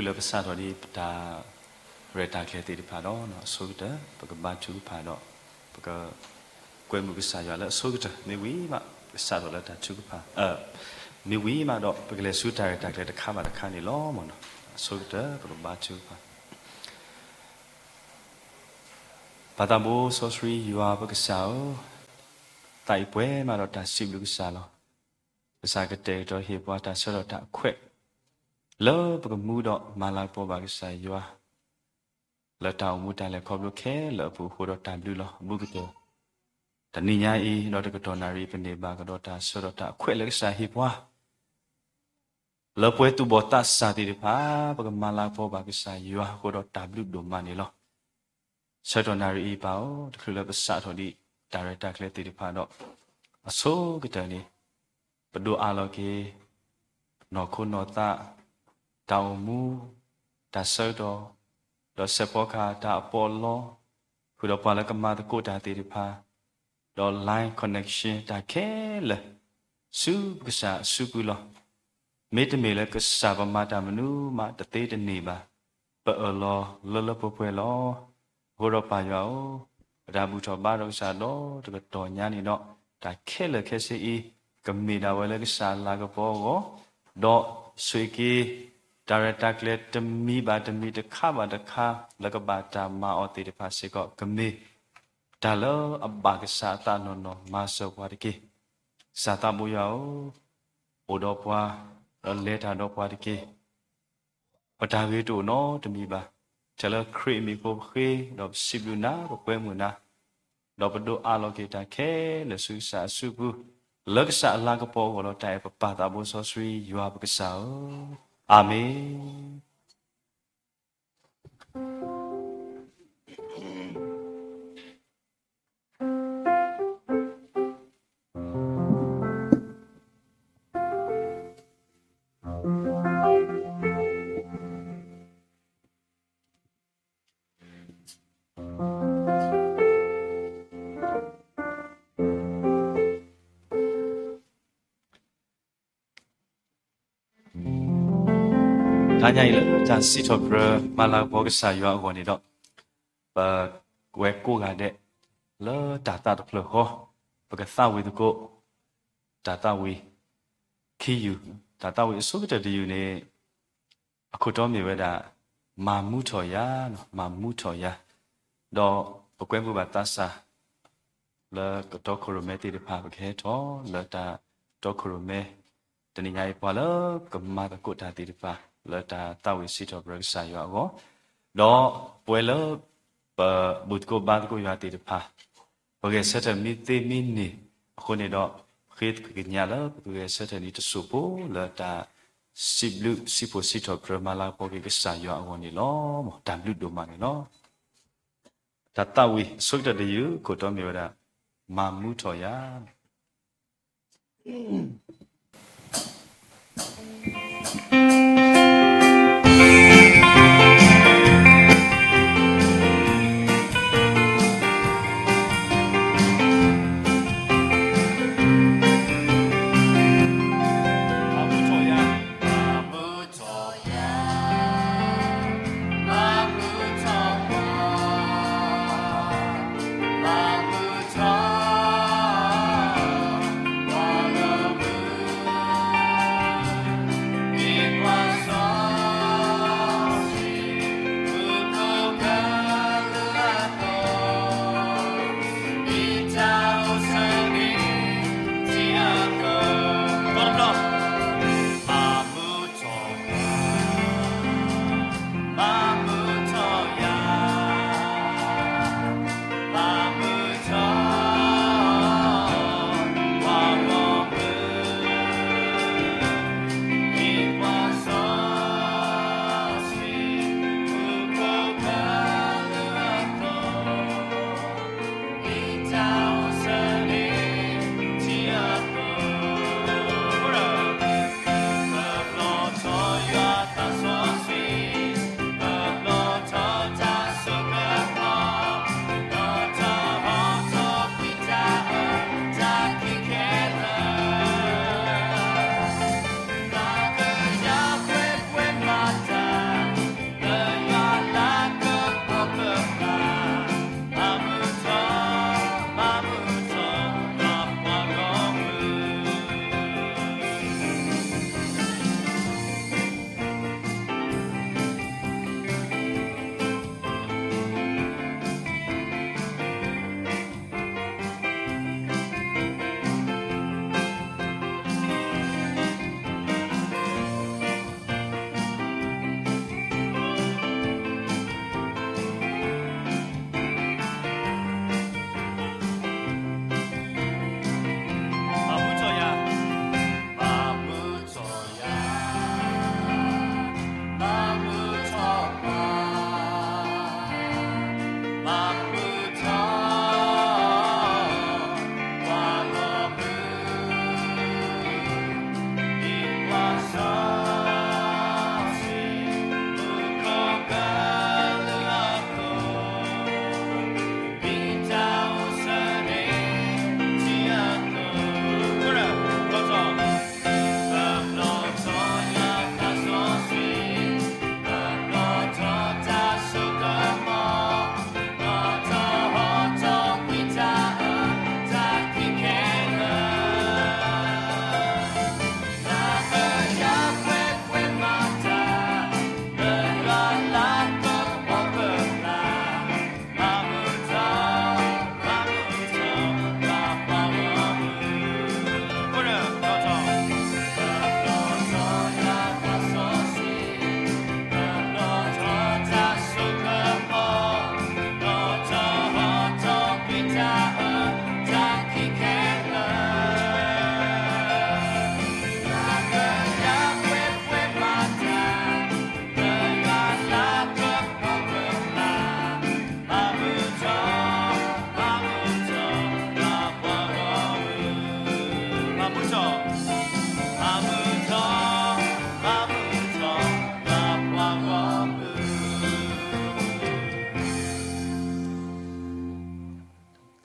လၢပစးထီၣ်ဒ်ပတၢ်ရဲၣ်တၢ်ကျဲၤသ့ၣ်တဖၣ်ဒီး အဆိကတၢၢ် ပကဘါထုကဖၣ်ဒီး ပကကွဲမုာ်ကစၢ်ယွၤလၢအဆိကတၢၢ် မ့ၢ်ဝံၤမး ပကစးထီၣ်လၢတၢ်ထုကဖၣ်, မ့ၢ်ဝံၤမးဒီး ပကလဲၤဆူတၢ်ရဲၣ်တၢ်ကျဲၤတခါဘၣ်တခါန့ၣ်လီၤ. အဆိကတၢၢ် ပကဘါထုကဖၣ် ပၢ်သးဘိစီဆှံယွၤပကစၢ်ဧၢ, သးအံၤပှဲၤမးဒီးတၢ်စံးဘျုးကစၢ်လီၤ. ကစၢ်ကတဲာ်ကတီၤဟ့ၣ်ပှၤတၢ်ဆၢထၢၣ်တၢ်ခွဲး လၢပကမူဒီးမၤလၤကပီၤဘၣ်ကစၢ်ယွၤ လၢတၢ်အိၣ်မူတၢ်လဲၤခီဖျိခဲလၢာ်အပူၤအဃိဒီးတၢ်ဘျုးလီၤ. ဘူးကတၢၢ် တနံၤညါအံၤ ဒီးတကတီၢ်နၣ်ရံၣ် ပန့ၢ်ဘၣ်ကဒီးတၢ်ဆၢထၢၣ်တၢ်ခွဲးလၢကစၢ်ဟ့ၣ်ပှၤ လၢပှဲၤသူၣ်ဘီၣ်သးစၢ်သ့ၣ်တဖၣ် ပကမၤလၤကပီၤဘၣ်ကစၢ်ယွၤအဃိဒီးတၢ်ဘျုးဒိၣ်မးန့ၣ်လီၤ. ဆၢကတီၢ်နၣ်ရံၣ်အံၤပၢ်ဧၢ, တချုးလၢပစးထီၣ်ဒံးတၢ်ရဲၣ်တၢ်ကျဲၤသ့ၣ်တဖၣ်ဒီး အဆိကတၢၢ်န့ၣ် ပဒိးအးလီၤက့ၤ နီၢ်ခိနီၢ်သး, တၢ်အိၣ်မူ, တၢ်ဆၢကတီၢ်, ဒီးစဲးဖီကဟၣ်တၢ်အပီးအလီ, ဃုာ်ဒီးပှၤလၢကမၤသကိးတၢ်သ့ၣ်တဖၣ်, ဒီး line connection တၢ်ခဲလၢာ်, ဆူပကစၢ်အစုပူၤလီၤ. မ့တမ့ၢ်လၢကစၢ်ပမၤတၢ်မနုၤမးတသ့တန့ၢ်ဘၣ်, ပအၢၣ်လီၤလၢလၢပှဲၤပှဲၤလီၤ. အဃိဒီးပၢ်ယွၤဧၢ, ပတၢ်ဘူၣ်ထီၣ်ဘါထီၣ်ကစၢ်ဒီးတကတီၢ်ညါန့ၣ်ဒီး တၢ်ခဲလၢာ်ခဲဆ့အံၤ ကမ့ၢ်ဒၣ်ဝဲလၢကစၢ်အလၤကပီၤအဂီၢ်, ဒီးဆိၣ်ဂ့ၤက့ၤ တၢ်ရဲၣ်တၢ်ကျဲၤတမံၤဘၣ်တမံၤတခါဘၣ်တခါ လၢကဘၣ်တၢ်မၤအီၤသ့ၣ်တဖၣ်စ့ၢ်ကီး ကမ့ၢ်တၢ်လၢအဘၣ်ကစၢ်အသးနီၢ်နီၢ် မၤစၢၤပှၤတက့ၢ်. ကစၢ်သးဘိယွၤဧၢ, အိၣ်ဒီးပှၤ, ဒီးလဲၤတၢ်ဒီးပှၤတက့ၢ်. ပတၢ်ဂ့ၤတအိၣ်နီတမံၤဘၣ်. ထဲလၢခရံာ်အမံၤအဃိပဃ့, ဒီးပစံးဘျုးနၤ, ပကွဲမုာ်နၤ, ဒီးပဒိးအးလီၤက့ၤတၢ်ခဲလၢာ်ဆူကစၢ်အစုပူၤ, လၢကစၢ်အလၤကပီၤအဂီၢ်ဒီးတၢ်အဲၣ်ပပၢ်သးဘိစီဆှံယွၤပကစၢ်ဧၢ, အၤမ့ၣ်. တနံၤအံၤလၢတၢ်စံးထီၣ်ပတြၢၤမၤလၤကပီၤကစၢ်ယွၤအဂီၢ်န့ၣ်ဒီး, ပဝဲကိးဂၤဒဲး လၢတၢ်သးတဖျၢၣ်ဃီ, ပကသးဝံၣ်သကိး တၢ်သးဝံၣ်ခံယုၢ်, တၢ်သးဝံၣ်အဆိကတၢၢ်တယုၢ်န့ၣ် အခိၣ်တီမ့ၢ်ဝဲဒၣ် မၤမူထီၣ်ယၤ, မၤမူထီၣ်ယၤ, ဒီးပကွဲမုာ်ဘၣ်သးစၢ် လၢကတီခိၣ်ရိၣ်မဲသ့ၣ်တဖၣ် ပကဟဲထီၣ်လၢတၢ်တီခိၣ်ရိၣ်မဲ တနံၤညါအံၤ ပှၤလၢကမၤသကိးတၢ်သ့ၣ်တဖၣ် လၢတၢ်သးဝံၣ်စံးထီၣ်ပတြၢၤကစၢ်ယွၤအဂီၢ်, ဒီးပဝဲလၢ ပဘူၣ်သကိးဘါသကိးယွၤသ့ၣ်တဖၣ် ပဂဲၤဆၢထၢၣ်မ့ၢ်သ့မ့ၢ်န့ၢ်အဃိန့ၣ်ဒီး, ဃ့ကညးလၢပကဂဲၤဆၢထၢၣ်န့ၣ်တစိၢ်ဖိလၢတၢ်စံးဘျုးစံးဖှိၣ်စံးထီၣ်ပတြၢၤမၤလၤကပီၤက့ၤကစၢ်ယွၤအဂီၢ်န့ၣ်လီၤ. တၢ်ဘျုးဒိၣ်မးန့ၣ်လီၤ. တၢ်သးဝံၣ်အဆိကတၢၢ်တယုၢ် ခိၣ်တီမ့ၢ်ဝဲဒၣ် မၤမူထီၣ်ယၤ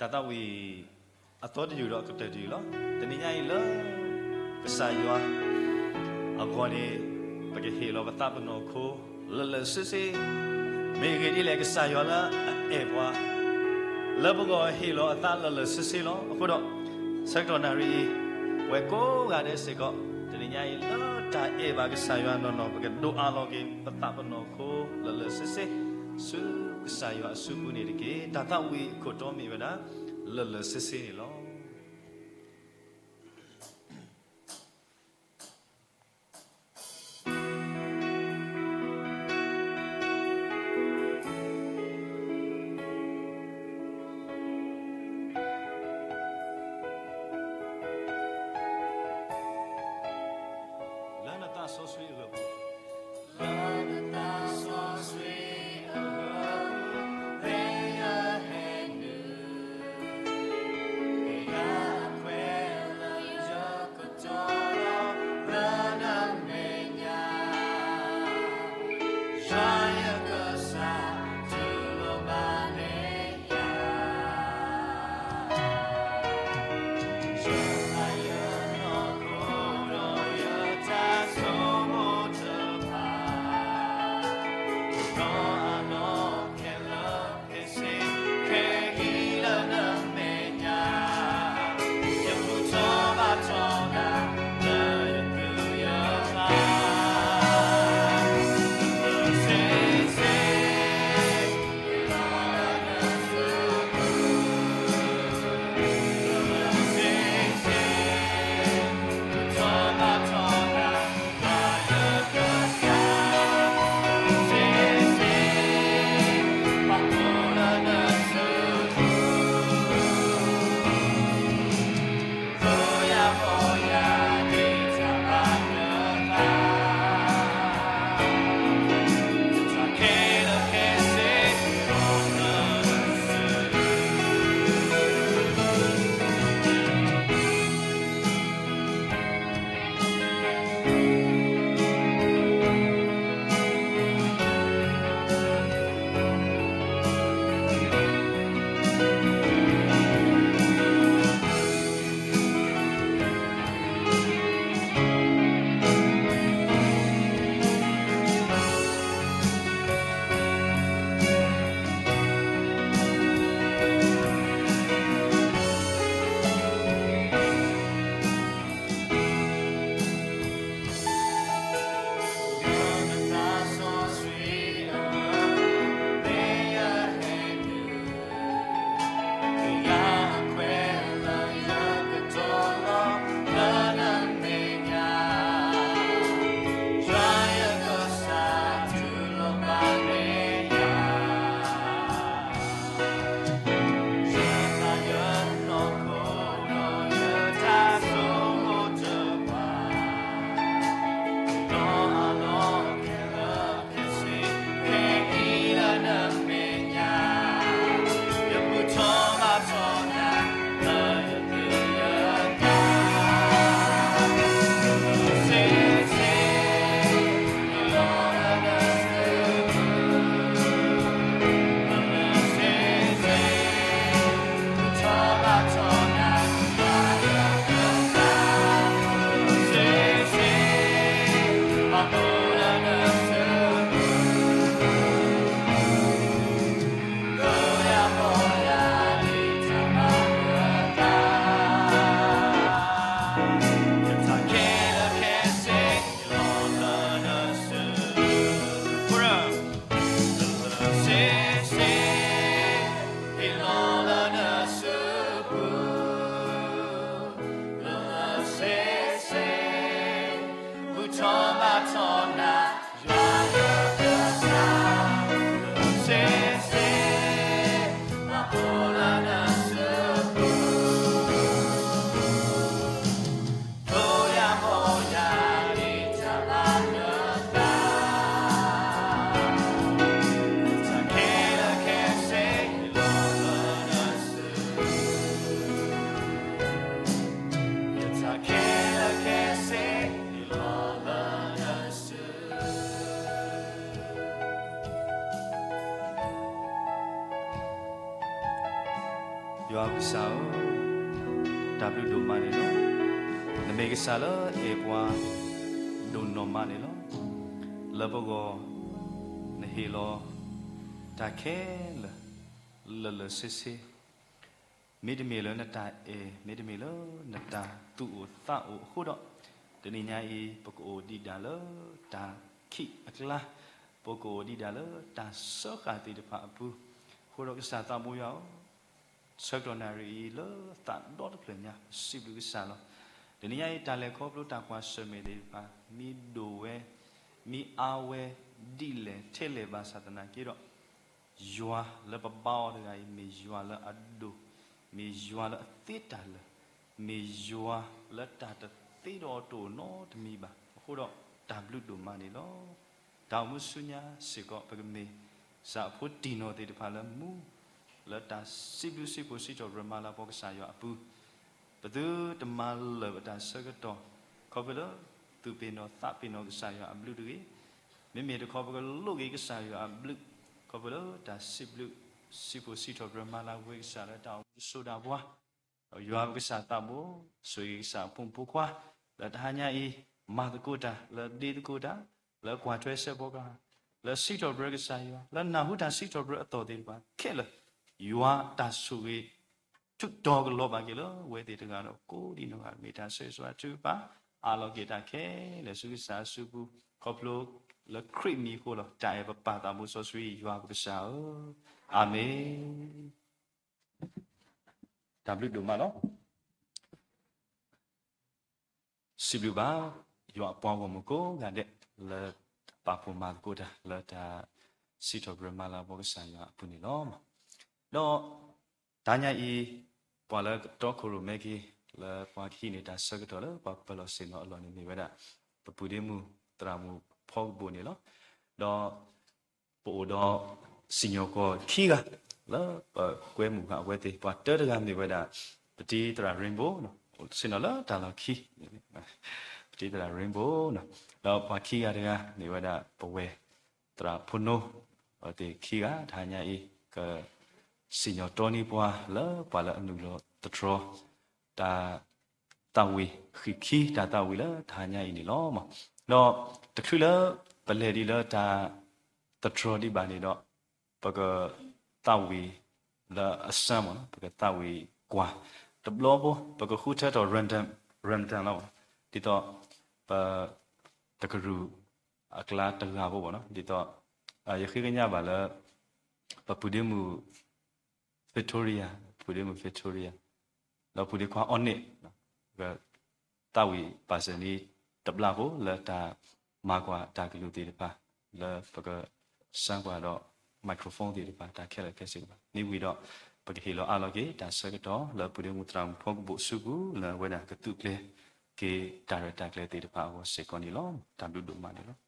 တၢ်သးဝံၣ်အသီတယုၢ်ဒီးအကတၢၢ်တယုၢ်လီၤ. တနံၤညါအံၤလၢ ကစၢ်ယွၤအဂီၢ်န့ၣ် ပကဟ့ၣ်လီၤပသးပနီၢ်ခိ လၢာ်လၢာ်ဆ့ဆ့, မ့ၢ်အဂ့ၢ်ဒ်လဲၣ် ကစၢ်ယွၤလၢအအဲၣ်ပှၤ လၢပဂီၢ်ဟ့ၣ်လီၤအသးလၢာ်လၢာ်ဆ့ဆ့လီၤ. အဃိဒီး ဆၢကတီၢ်နၣ်ရံၣ်အံၤ ပှၤကိးဂၤဒဲးစ့ၢ်ကီး တနံၤညါအံၤလၢတၢ်အဲၣ်ဘၣ်ကစၢ်ယွၤနီၢ်နီၢ် ပကဒိးအးလီၤက့ၤပသးပနီၢ်ခိ လၢာ်လၢာ်ဆ့ဆ့ ဆူကစၢ်ယွၤအစုပူၤန့ၣ်တက့ၢ်. တၢ်သးဝံၣ်အခိၣ်တီမ့ၢ်ဝဲဒၣ် လၢာ်လၢာ်ဆ့ဆ့န့ၣ်လီၤ. ယွၤကစၢ်ဧၢ, တၢ်ဘျုးဒိၣ်မးန့ၣ်လီၤ. နမ့ၢ်ကစၢ်လၢအဲၣ်ပှၤဒိၣ်နီၢ်မးန့ၣ်လီၤ. လၢပဂီၢ် နဟ့ၣ်လီၤတၢ်ခဲလၢာ် လၢာ်လၢာ်ဆ့ဆ့, မ့တမ့ၢ်လၢနတၢ်အဲၣ်, မ့တမ့ၢ်လၢနတၢ်သူၣ်အိၣ်သးအိၣ်အဃိဒီး, တနံၤညါအံၤ ပကအိၣ်ဒံးဒၣ်လၢတၢ်ခံးအကျါ, ပကအိၣ်ဒံးဒၣ်လၢတၢ်စၢဃာ်သ့ၣ်တဖၣ်အပူၤ, အဃိဒီးကစၢ်သးဘိယွၤဧၢ, ဆၢကတီၢ်နၣ်ရံၣ်အံၤလၢသးဒီတဖျၢၣ်ညါ ပစံးဘျုးကစၢ်လီၤ. တနံၤညါအံၤ တၢ်လဲၤခီဖျိတၢ်ကွၢ်ဆၢၣ်မဲာ်သ့ၣ်တဖၣ် မ့ၢ်ဒိၣ်ဝဲ, မ့ၢ်အါဝဲဒ်လဲၣ်ထဲလဲၣ်ဘၣ်ဆၣ်သနာ်က့ဒီး, ယွၤလၢပဘါအီၤတဂၤအံၤ မ့ၢ်ယွၤလၢအဒိၣ်, မ့ၢ်ယွၤလၢအသ့တၢ်လၢာ်, မ့ၢ်ယွၤလၢတၢ်တသ့ဒီးတအိၣ်နီတမံၤဘၣ်. အဃိဒီးတၢ်ဘျုးဒိၣ်မးန့ၣ်လီၤ. တၢ်အိၣ်မူဆူညါစ့ၢ်ကီး ပကမ့ၢ်ကစၢ်အဖိတံၢ်နီၢ်သ့ၣ်တဖၣ်လၢမူ လၢတၢ်စံးဘျုးစံးဖှိၣ်စံးထီၣ်ပတြၢၤမၤလၤကပီၤကစၢ်ယွၤအပူၤ, ပသုတမၤလၢာ်ပတၢ်ဆၢကတီၢ် ခီဖျိလၢသူၣ်ပ့ၤနီၣ်သးပ့ၤနီၣ်ကစၢ်ယွၤအဘျုးတဂ့ၤ, မ့မ့ၢ်တခီပကလိးက့ၤကစၢ်ယွၤအဘျုး ခီဖျိလၢတၢ်စံးဘျုးစံးဖှိၣ်စံးထီၣ်ပတြၢၤမၤလၤကပီၤကစၢ်လၢတၢ်အိၣ်မူတစိၤဒၣ်ပှၤ ယွၤပကစၢ်သးဘိ, ဆိၣ်ဂ့ၤကစၢ်အဖိမုၣ်ဖိခွါ, လၢတဟါညါအံၤ မၤသကိးတၢ်, လၢဒ့သကိးတၢ်, လၢကွၢ်ထွဲစဲးဖီကဟၣ်, လၢစံးထီၣ်ပတြၢၤကစၢ်ယွၤ, လၢနၢ်ဟူတၢ်စံးထီၣ်ပတြၢၤအသီၣ်သ့ၣ်တဖၣ်ခဲလၢာ်, ယွၤတၢ်ဆိၣ်ဂ့ၤ ထုးတီၤကလီၤဘၣ်က့ၤလၢအဝဲသ့ၣ်တဂၤဒီးကိးဒံးနီၢ်ဂၤ မ့ၢ်တၢ်ဆၢဂ့ၤဆၢဝါထုကဖၣ်, အးလီၤက့ၤတၢ်ခဲလၢာ်ဆူကစၢ်အစုပူၤ, ခီဖျိလၢခရံာ်မံၤအဃိလီၤ. တၢ်အဲၣ်ပပၢ်သးဘိစီဆှံယွၤပကစၢ်ဧၢ, အၤမ့ၣ်. တၢ်ဘျုးဒိၣ်မးလီၤ. စံးဘျုးဘၣ် ယွၤအပှၤဂီၢ်မုၢ်ကိးဂၤဒဲး လၢပာ်ဖှိၣ်မၤသကိးတၢ် လၢတၢ်စံးထီၣ်ပတြၢၤမၤလၤကပီၤကစၢ်ယွၤအပူၤန့ၣ်လီၤ. ဒီး တဟါညါအံၤ ပှၤလၢကတီခိၣ်ရိၣ်မဲက့ၤ လၢပှၤကဟံးန့ၢ်တၢ်ဆၢကတီၢ်လၢပှၤပၢၤလီၢ်ဆ့ၣ်နီၤအလီၢ်န့ၣ်မ့ၢ်ဝဲဒၣ် ပပုၢ်ဒ့မုၣ်သရၣ်မုၣ်ဖီကဘိၣ်န့ၣ်လီၤ. ဒီး ပအိၣ်ဒီးစံၣ်ညီၣ်ကွီၢ်ခံဂၤ လၢပကွဲမုာ်ဃာ်အဝဲသ့ၣ် ပှၤတၢတဂၤမ့ၢ်ဝဲဒၣ် ပတံၤသရၣ် Rainbow ဆ့ၣ်နီၤလၢတၢ်လီၢ်ခံ ပတံၤသရၣ် Rainbow ဒီးပှၤခံဂၤတဂၤမ့ၢ်ဝဲဒၣ် ပဝဲၢ်သရၣ်ဖိနိ အဝဲသ့ၣ်ခံဂၤ တဟါညါအံၤ ကစံၣ်ညီၣ်တီန့ၢ်ပှၤလၢပှၤလၢအနုာ်လီၤသတြီၤ တၢ် သးဝံၣ်ဃံးခံ တၢ်သးဝံၣ်လၢတဟါညါအံၤန့ၣ်လီၤ. ဒီးတချုးလၢပလဲၤဒံးလၢတၢ်သတြီၤဒံးဘၣ်န့ၣ်ဒီး ပကသးဝံၣ်လၢအစၢမ့ၢ်နီၤ ပကသးဝံၣ်ကွၢ် တဘျီဖိ ပကဃုထၢထီၣ် random လီၤ. ဒ်သိး ပ တကရူၢ်အကျါတဂၤဖိမ့ၢ်နီၤ ဒ်သိး ယဃ့ကညးဘၣ်လၢ ပပုၢ်ဒ့မုၣ် Victoria ပုၢ်ဒ့မုၣ် Victoria ဒီးပုၢ်ဒ့ခွါအီၣ်န့ၣ် ပကသးဝံၣ်ပာ်စၢၤန့ၢ်တဘျီဖိ လၢတၢ်မၤကွၢ်တၢ်ကလုၢ်သ့ၣ်တဖၣ် လၢပကစၢကွၢ်ဒီး microphone သ့ၣ်တဖၣ် တၢ်ခဲလၢာ်ခဲဆ့တဖၣ် မ့ၢ်ဝံၤဒီး ပကဟ့ၣ်လီၤအးလီၤက့ၤ တၢ်ဆၢကတီၢ်လၢပုၢ်ဒ့မုၣ်သရၣ်မုၣ်ဖီကဘိၣ်စုပူၤ လၢအဝဲဒၣ်ကသူးကျဲၤက့ၤ တၢ်ရဲၣ်တၢ်ကျဲၤသ့ၣ်တဖၣ်အဂီၢ်စ့ၢ်ကီးန့ၣ်လီၤ. တၢ်ဘျုးဒိၣ်မးန့ၣ်လီၤ.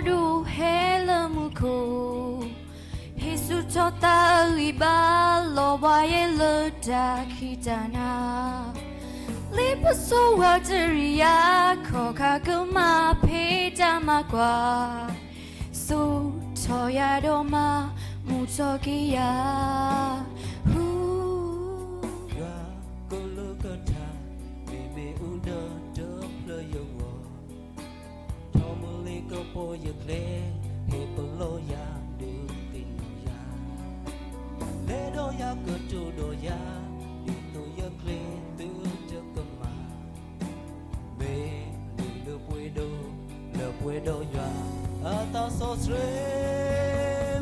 ဒိၣ်ဟဲလၢမူခိၣ်, ဟ့ၣ်ဆူၣ်ထီၣ်သးအဂံၢ်ဘါ, လီၤဘှါယဲလၢတၢ်ခံးတၢ်နၤ, လံပစိဝၤတရံးယၤ, ခီၣ်ခါကမၤဖံးတၢ်မၤကွၢ်, စိာ်ထီၣ်ယၤဒီးမၤမူထီၣ်က့ၤယၤ, ဟူ ယွၤကလုၢ်ကထါ, မ့မ့ၢ်အူဒၢတဖျၢၣ်ယဂီၢ်, ထီၣ်မုၢ်လံကပီၤယကျဲ, ဟ့ၣ်ပလီၢ်ယၤဒုးသ့ၣ်နီၣ်ယၤ, လဲၤဒီးယၤကတိၤဒီးယၤ, ဒ်သိးယကျဲဒုးတကမၣ်, မ့ၢ်လၢပှဲၤဒီး, လၢပှဲၤဒီးယွၤအသးစီဆှံ,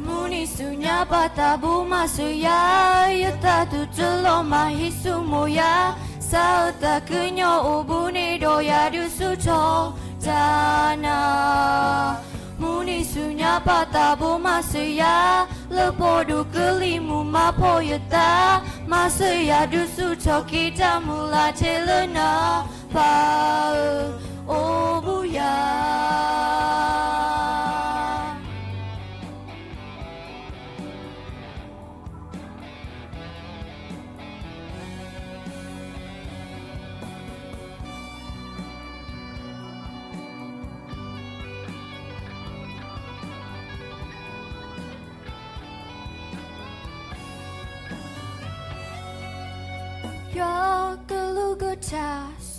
မုၢ်နံၤဆူညါပာ်သးဘိးမၤစၢၤယၤ, ယသးသူၣ်တလီၤမၢ်ဟံးဆူၣ်မိၢ်ယၤ, စးအသးကညီၤအိၣ်ဘူးန့ၢ်ဒီးယၤဒုးဆူၣ်ထီၣ်တၢ်နၤ, မုၢ်နံၤဆူညါပာ်သးဘိးမၤစၢၤယၤ, လၢပှဲၤဒီးကလံၤမုၢ်မၤဖှီၣ်ယသး, မၤစၢၤယၤဒုးဆူၣ်ထီၣ်က့ၤတၢ်မုၢ်လၢ်ထဲလၢနၤ, ပၢ်ဧၢ, အိၣ်ဘူးယၤ ယွၤကလုၢ်ကထါ,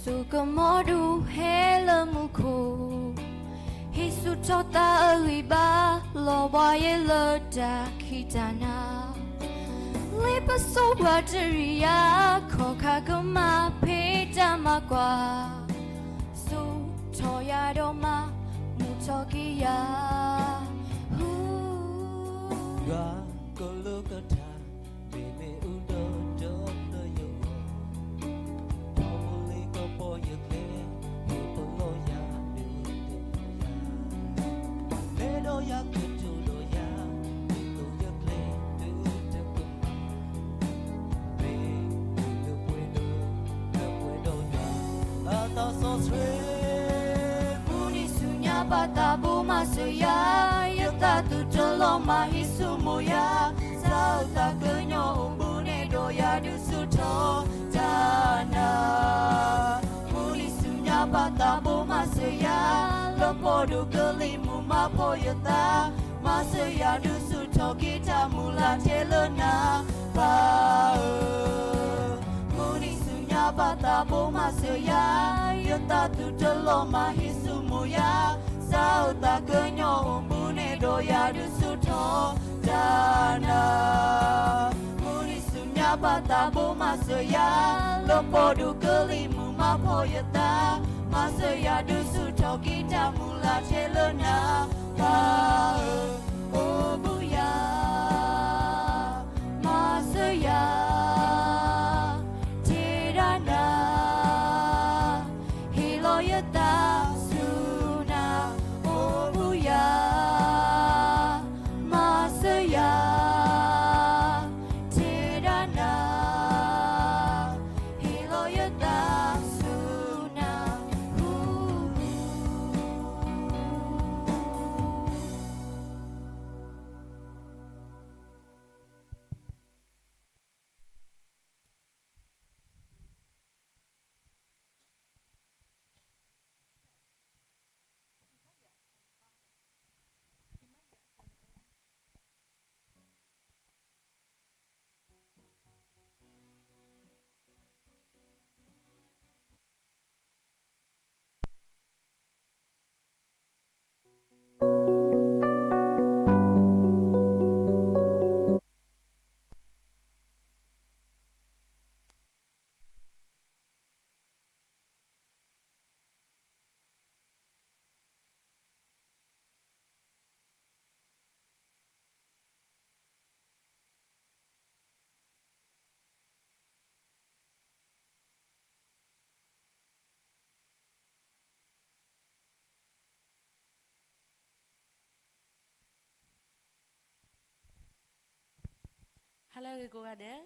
စိကမီၤဒိၣ်ဟဲလၢမူခိၣ်, ဟ့ၣ်ဆူၣ်ထီၣ်သးအဂံၢ်ဘါ, လီၤဘှါယဲလၢတၢ်ခံးတၢ်နၤ, လံပစိဝၤတရံးယၤ, ခီၣ်ခါကမၤဖံးတၢ်မၤကွၢ်, စိာ်ထီၣ်ယၤဒီးမၤမူထီၣ်က့ၤယၤ, ဟူ ယွၤကလုၢ်ကထါ, မ့မ့ၢ်အူဒၢတဖျၢၣ်ယဂီၢ်, ထီၣ်မုၢ်လံကပီၤယကျဲ, ဟ့ၣ်ပလီၢ်ယၤဒုးသ့ၣ်နီၣ်ယၤ, လဲၤဒီးယၤကတိၤဒီးယၤ, ဒ်သိးယကျဲဒုးတကမၣ်, မ့ၢ်လၢပှဲၤဒီး, လၢပှဲၤဒီးယွၤအသးစီဆှံ, မုၢ်နံၤဆူညါပာ်သးဘိးမၤစၢၤယၤ, ယသးသူၣ်တလီၤမၢ်ဟံးဆူၣ်မိၢ်ယၤ, စးအသးကညီၤအိၣ်ဘူးန့ၢ်ဒီးယၤဒုးဆူၣ်ထီၣ်တၢ်နၤ, မုၢ်နံၤဆူညါပာ်သးဘိးမၤစၢၤယၤ, လၢပှဲၤဒီးကလံၤမုၢ်မၤဖှီၣ်ယသး, မၤစၢၤယၤဒုးဆူၣ်ထီၣ်က့ၤတၢ်မုၢ်လၢ်ထဲလၢနၤ, ပၢ်ဧၢ, မုၢ်နံၤဆူညါပာ်သးဘိးမၤစၢၤယၤ, ယသးသူၣ်တလီၤမၢ်ဟံးဆူၣ်မိၢ်ယၤ, စးအသးကညီၤအိၣ်ဘူးန့ၢ်ဒီးယၤဒုးဆူၣ်ထီၣ်တၢ်နၤ, မုၢ်နံၤဆူညါပာ်သးဘိးမၤစၢၤယၤ, လၢပှဲၤဒီးကလံၤမုၢ်မၤဖှီၣ်ယသး, မၤစၢၤယၤဒုးဆူၣ်ထီၣ်က့ၤတၢ်မုၢ်လၢ်ထဲလၢနၤ, ပၢ်ဧၢ, အိၣ်ဘူးယၤ, မၤစၢၤယၤ, ထဲဒၣ်နၤ, ဟ့ၣ်လီၤယသးဆူနၤ, အိၣ်ဘူးယၤ, မၤစၢၤယၤ, ထဲဒၣ်နၤ, ဟ့ၣ်လီၤယသးဆူနၤ, ဟူ ဟါလၢအဂ့ၤကိးဂၤဒဲး,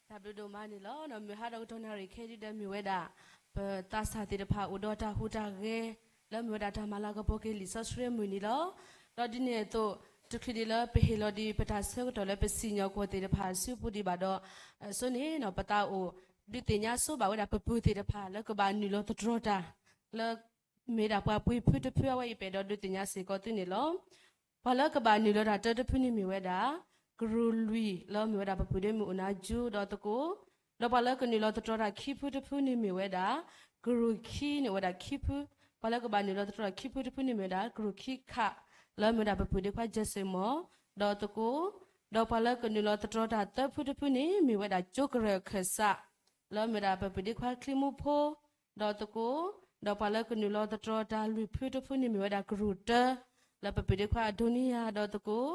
တၢ်ဘျုးဒိၣ်မးန့ၣ်လီၤ. မုၢ်ဟါဒီးကတီၢ်နၣ်ရံၣ်ခဲဒုဒီးမ့ၢ်ဝဲဒၣ် ပသးစၢ်သ့ၣ်တဖၣ်အိၣ်ဒီးတၢ်ဟူးတၢ်ဂဲၤ လၢမ့ၢ်ဝဲဒၣ်တၢ်မၤလၤကပီၤက့ၤလံာ်စီဆှံအမုၢ်နံၤလီၤ. ဒီးဒ်န့ၣ်အသိး တချုးဒံးလၢပဟ့ၣ်လီၤဒံးပတၢ်ဆၢကတီၢ်လၢပစံၣ်ညီၣ်ကွီၢ်သ့ၣ်တဖၣ်အစုပူၤဒံးဘၣ်ဒီး အဆိန့ၣ် ပသးအိၣ်ဒုးသ့ၣ်ညါဆိဘၣ်ဝဲဒၣ်ပပုၢ်သ့ၣ်တဖၣ် လၢကဘၣ်နုာ်လီၤသတြီၤတၢ် လၢ မ့ၢ်ဒၣ်ပှၤပှ့ၤဖုတဖုအဝဲအံၤ ပအဲၣ်ဒိးဒုးသ့ၣ်ညါစ့ၢ်ကီးသုန့ၣ်လီၤ. ပှၤလၢကဘၣ်နုာ်လီၤတၢ်တၢတဖုန့ၣ်မ့ၢ်ဝဲဒၣ် ကရူၢ်လွံၢ် လၢမ့ၢ်ဝဲဒၣ်ပပုၢ်ဒ့မုၣ်အိၣ်နါယူဒီးသကိး, ဒီးပှၤလၢကနုာ်လီၤသတြီၤတၢ်ခံဖုတဖုန့ၣ်မ့ၢ်ဝဲဒၣ် ကရူၢ်ခံန့ၣ်အိၣ်ဝဲဒၣ်ခံဖု, ပှၤလၢကဘၣ်နုာ်လီၤသတြီၤတၢ်ခံဖုတဖုန့ၣ်မ့ၢ်ဝဲဒၣ် ကရူၢ်ခံခး လၢမ့ၢ်ဝဲဒၣ်ပပုၢ်ဒ့ခွါ Jason မီၤ ဒီးသကိး, ဒီးပှၤလၢကနုာ်လီၤသတြီၤတၢ်သၢဖုတဖုန့ၣ် မ့ၢ်ဝဲဒၣ်ကၠိကရၢၢ်ခၢၣ်စး လၢမ့ၢ်ဝဲဒၣ်ပပုၢ်ဒ့ခွါချံမူဖိ ဒီးသကိး, ဒီးပှၤလၢကနုာ်လီၤသတြီၤတၢ်လွံၢ်ဖုတဖုန့ၣ်မ့ၢ်ဝဲဒၣ်ကရူၢ်တၢ လၢပပုၢ်ဒ့ခွါအဒိနံယၤ ဒီးသကိး,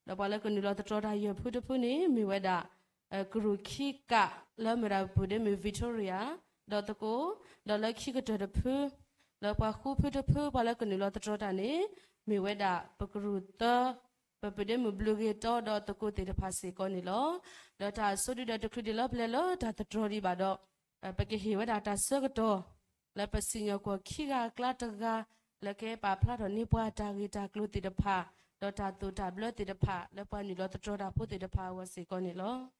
ဒီးပှၤလၢကနုာ်လီၤသတြီၤတၢ်ယဲၢ်ဖုတဖုန့ၣ် မ့ၢ်ဝဲဒၣ် ကရူၢ်ခံကး လၢမ့ၢ်ဝဲဒၣ်ပပုၢ်ဒ့မုၣ် Victoria ဒီးသကိး, ဒီးလၢခံကတၢၢ်တဖု လၢပှၤဃုဖုတဖု ပှၤလၢကနုာ်လီၤသတြီၤတၢ်န့ၣ် မ့ၢ်ဝဲဒၣ်ပကရူၢ်သၢ ပပုၢ်ဒ့မုၣ်ဘျုးဂ့ၤတီဒီးသကိးသ့ၣ်တဖၣ်စ့ၢ်ကီးန့ၣ်လီၤ. ဒီးတၢ်အဆိဒုဒီးတချုးဒံးလၢပလဲၤလၢတၢ်သတြီၤဒံးဘၣ်ဒီး ပကဟ့ၣ်ဝဲဒၣ်တၢ်ဆၢကတီၢ် လၢပစံၣ်ညီၣ်ကွီၢ်ခံဂၤအကျါတဂၤ လၢကဟဲပာ်ဖျါထီၣ်န့ၢ်ပှၤတၢ်ဂ့ၢ်တၢ်ကျိၤသ့ၣ်တဖၣ် ဒီးတၢ်သိၣ်တၢ်ဘျၢသ့ၣ်တဖၣ် လၢပှၤနုာ်လီၤသတြီၤတၢ်ဖိသ့ၣ်တဖၣ်အဂီၢ်စ့ၢ်ကီးန့ၣ်လီၤ.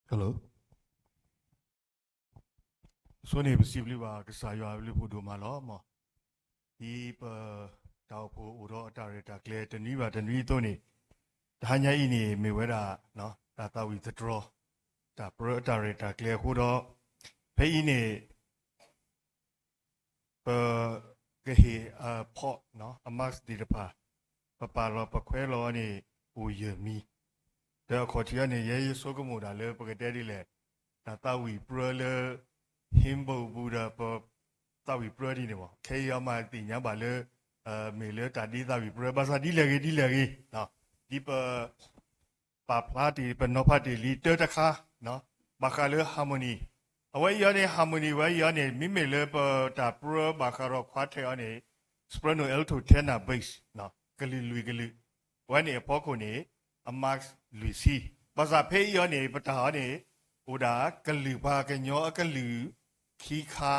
Hello. အဆိန့ၣ်ပစံးဘျုးဘၣ်ကစၢ်ယွၤအဘျုးဖးဒိၣ်မးလီၤ. ဒ်ပတၢ်အိၣ်ဖှိၣ်အိၣ်ဒီးအတၢ်ရဲၣ်တၢ်ကျဲၤတနွံဘၣ်တနွံအသိးန့ၣ်, တဟါညါအံၤန့ၣ် မ့ၢ်ဝဲဒၣ် တၢ်သးဝံၣ်သတြီၤ တၢ်ပြၢအတၢ်ရဲၣ်တၢ်ကျဲၤအဃိဒီး ဖဲအံၤန့ၣ် ပကဟ့ၣ်အဖီၣ် အ mask သ့ၣ်တဖၣ် ပပာ်လီၤပခွဲလီၤန့ၣ် အိၣ်ယဲၢ်မံၤ, ဒီးအခီၣ်ထံးအံၤန့ၣ် ယဲယဆိကမိၣ်ဒၣ်လၢပကတဲဒ်လဲၣ်, တၢ်သးဝံၣ်ပြၢလၢ hymnal ပူၤဒီးပသးဝံၣ်ပြၢဒ်န့ၣ်မး ခဲအံၤအမၤသ့ၣ်ညါဘၣ်လၢ မ့ၢ်လၢတၢ်ဒ့သးဝံၣ်ပြၢ ဘၣ်ဆၣ်ဒ်လဲၣ်ဂ့ၤဒ်လဲၣ်ဂ့ၤ ဒ်ပ ပာ်ဖျါတ့ၢ် ပနီၤဖးတ့ၢ်လံတၢတခါ ဘၣ်ဃးလၢ harmony, အဝဲအံၤအီၤန့ၣ် harmony ဝဲအံၤအီၤန့ၣ် မ့မ့ၢ်လၢပတၢ်ပြၢဘၣ်ဃးဒီး quartet အီၤန့ၣ် soprano alto tenor bass ကလုာ်လွံၢ်ကလုာ်, အဝဲန့ၣ်အဖီခိၣ်န့ၣ် အ mask လွံၢ်ဆံ, ဘၣ်ဆၣ်ဖဲအံၤအီၤန့ၣ် ပတၢ်အီၤန့ၣ် အိၣ်ဒၣ်ကလုာ်ပှၤကညီအကလုာ်ခံခါ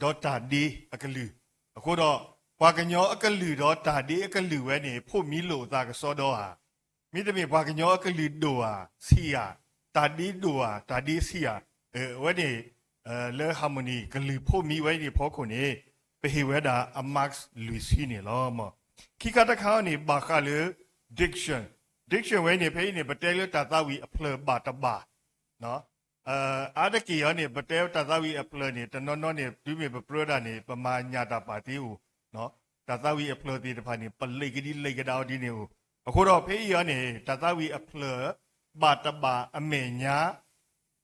ဒီးတၢ်ဒ့အကလုာ်, အဃိဒီး ပှၤကညီအကလုာ်ဒီးတၢ်ဒ့အကလုာ်ဝဲန့ၣ် ဖိးမံလိာ်အသးကစီဒီဧါ မ့တမ့ၢ်ပှၤကညီအကလုာ်ဒိၣ်ဧါ ဆံးဧါ, တၢ်ဒ့ဒိၣ်ဧါ တၢ်ဒ့ဆံးဧါ, အဝဲန့ၣ် လၢ harmony ကလုာ်ဖိးမံဝဲအံၤန့ၣ်အဖီခိၣ်န့ၣ် ပဟ့ၣ်ဝဲဒၣ်အ mask လွံၢ်ဆံန့ၣ်လီၤ. ခံခါတခါအီၤန့ၣ် ဘၣ်ဃးလၢ diction, diction ဝဲအံၤန့ၣ် ဖဲအံၤန့ၣ် ပတဲလၢတၢ်သးဝံၣ်အဖျၢၣ်ဘၣ်တဘၣ် အါတက့ၢ်အီၤန့ၣ် ပတဲတၢ်သးဝံၣ်အဖျၢၣ်န့ၣ် တနီၤနီၤန့ၣ် တုၤမ့ၢ်ပပြၢတၢ်န့ၣ် ပမၤညၣ်တၢ်ပာ်သ့အိၣ်, တၢ်သးဝံၣ်အဖျၢၣ်သ့ၣ်တဖၣ်န့ၣ် ပလံးကဒံလံးကဒါအီၤဒ်န့ၣ်အိၣ်, အဃိဒီးဖဲအံၤအီၤန့ၣ် တၢ်သးဝံၣ်အဖျၢၣ်ဘၣ်တဘၣ်အမဲာ်ညါ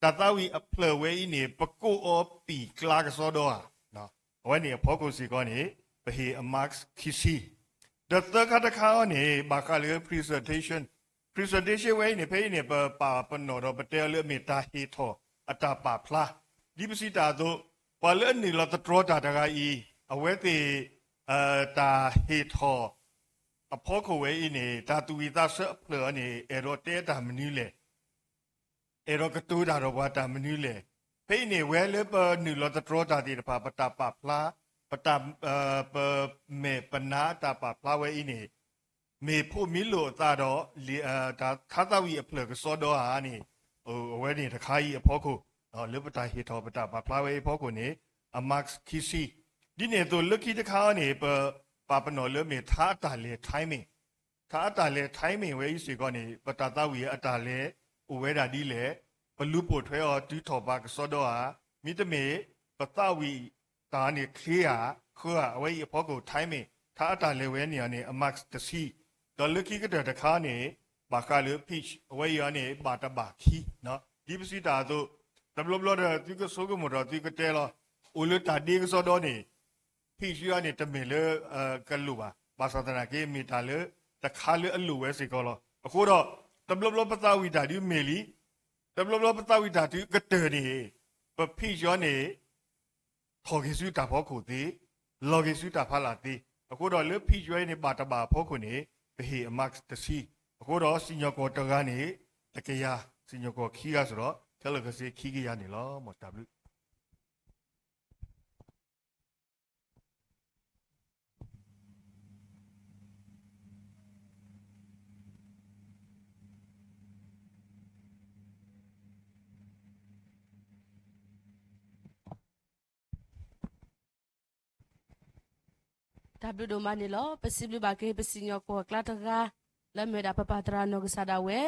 တၢ်သးဝံၣ်အဖျၢၣ်ဝဲအံၤန့ၣ် ပကိးအီၤပံာ်ကျါကစီဒီဧါ, အဝဲန့ၣ်အဖီခိၣ်စ့ၢ်ကီးန့ၣ် ပဟ့ၣ်အ mask ခံဆံ, ဒီးသၢခါတခါအီၤန့ၣ် ဘၣ်ဃးလၢ presentation, presentation ဝဲအံၤန့ၣ် ဖဲအံၤန့ၣ် ပပာ်ပနီၣ်ဒီးပတဲအီၤလၢအမ့ၢ်တၢ်ဟ့ၣ်ထီၣ်အတၢ်ပာ်ဖျါ, ဒ်ပစံးတၢ်အသိး ပှၤလၢအနုာ်လီၤသတြီၤတၢ်တဂၤအံၤ အဝဲသ့ၣ် တၢ်ဟ့ၣ်ထီၣ် အဖီခိၣ်ဝဲအံၤန့ၣ် တၢ်သူၣ်ဝံၣ်သးဆၢအဖျၢၣ်အီၤန့ၣ် အဲၣ်ဒိးတဲတၢ်မနုၤလဲၣ်, အဲၣ်ဒိးကတိၤတၢ်ဒီးပှၤတၢ်မနုၤလဲၣ်, ဖဲအံၤန့ၣ် ဝဲလၢပနုာ်လီၤသတြီၤတၢ်သ့ၣ်တဖၣ် ပတၢ်ပာ်ဖျါ ပတၢ် ပမဲာ်ပနါတၢ်ပာ်ဖျါဝဲအံၤန့ၣ် မ့ၢ်ဖိးမံလိာ်အသးဒီး တၢ်ခါသးဝံၣ်အဖျၢၣ်ကစီဒီဧါန့ၣ် အဝဲန့ၣ်တခါအံၤအဖီခိၣ် လၢပတၢ်ဟ့ၣ်ထီၣ်ပတၢ်ပာ်ဖျါဝဲအံၤအဖီခိၣ်န့ၣ် အ mask ခံဆံ, ဒ်န့ၣ်အသိးလၢခံတခါအီၤန့ၣ် ပပာ်ပနီၣ်လၢမ့ၢ်ထါအတၢ်လဲၤ timing, ထါအတၢ်လဲၤ timing ဝဲအံၤစ့ၢ်ကီးန့ၣ် ပတၢ်သးဝံၣ်အတၢ်လဲၤ အိၣ်ဝဲဒၣ်ဒ်လဲၣ်, ပလူၤပိာ်ထွဲအီၤတုၤထီၣ်ပှၤကစီဒီဧါ, မ့တမ့ၢ် ပသးဝံၣ်တၢ်န့ၣ်ချ့ဧါ ဃၢဧါ အဝဲအံၤအဖီခိၣ် timing ထါအတၢ်လဲၤဝဲန့ၣ်အီၤန့ၣ် အ mask တဆံ, ဒီးလၢခံကတၢၢ်တခါန့ၣ် ဘၣ်ဃးလၢ pitch အဝဲအံၤအီၤန့ၣ် ဘၣ်တဘၣ်ခံ, ဒ်ပစံးတၢ်အသိး တဘျီဘျီဒီးသုကဆိကမိၣ်ဒီးသုကတဲလီၤ အိၣ်လၢတၢ်ဒ့ကစီဒီန့ၣ် ဖံးယွၤန့ၣ် တမ့ၢ်လၢ ကလိၣ်ဘၣ်. ဘၣ်ဆၣ်သနာ်က့ မ့ၢ်တၢ်လၢတခါလၢအလိၣ်ဝဲစ့ၢ်ကီးလီၤ. အဃိဒီး တဘျီဘျီပသးဝံၣ်တၢ်ဒုးမ့ၢ်လံ, တဘျီဘျီပသးဝံၣ်တၢ်ဒုးကတၢၢ်န့ၣ် ပဖံးယွၤန့ၣ် ထီၣ်က့ၤဆူတၢ်ဖီခိၣ်သ့, လီၤက့ၤဆူတၢ်ဖးလၢ်သ့. အဃိဒီးလၢဖံးယွၤအံၤန့ၣ် ဘၣ်တဘၣ်အဖီခိၣ်န့ၣ် ပဟ့ၣ်အမးတဆံ, အဃိဒီးစံၣ်ညီၣ်ကွီၢ်တဂၤန့ၣ် တကယၤ, စံၣ်ညီၣ်ကွီၢ်ခံဂၤစ့ၢ်ဒီး ခဲလၢာ်ခဲဆ့ခံကယၤန့ၣ်လီၤ. မ်တၢ်ဘျုး တၢ်ဘျုးဒိၣ်မးန့ၣ်လီၤ. ပစံးဘျုးဘၣ်က့ၤ ပစံၣ်ညီၣ်ကွီၢ်ကျါတဂၤ လၢမ့ၢ်ဝဲဒၣ်ပပၢ်သရၣ်နီၢ်ကစၢ်ဒၣ်ဝဲ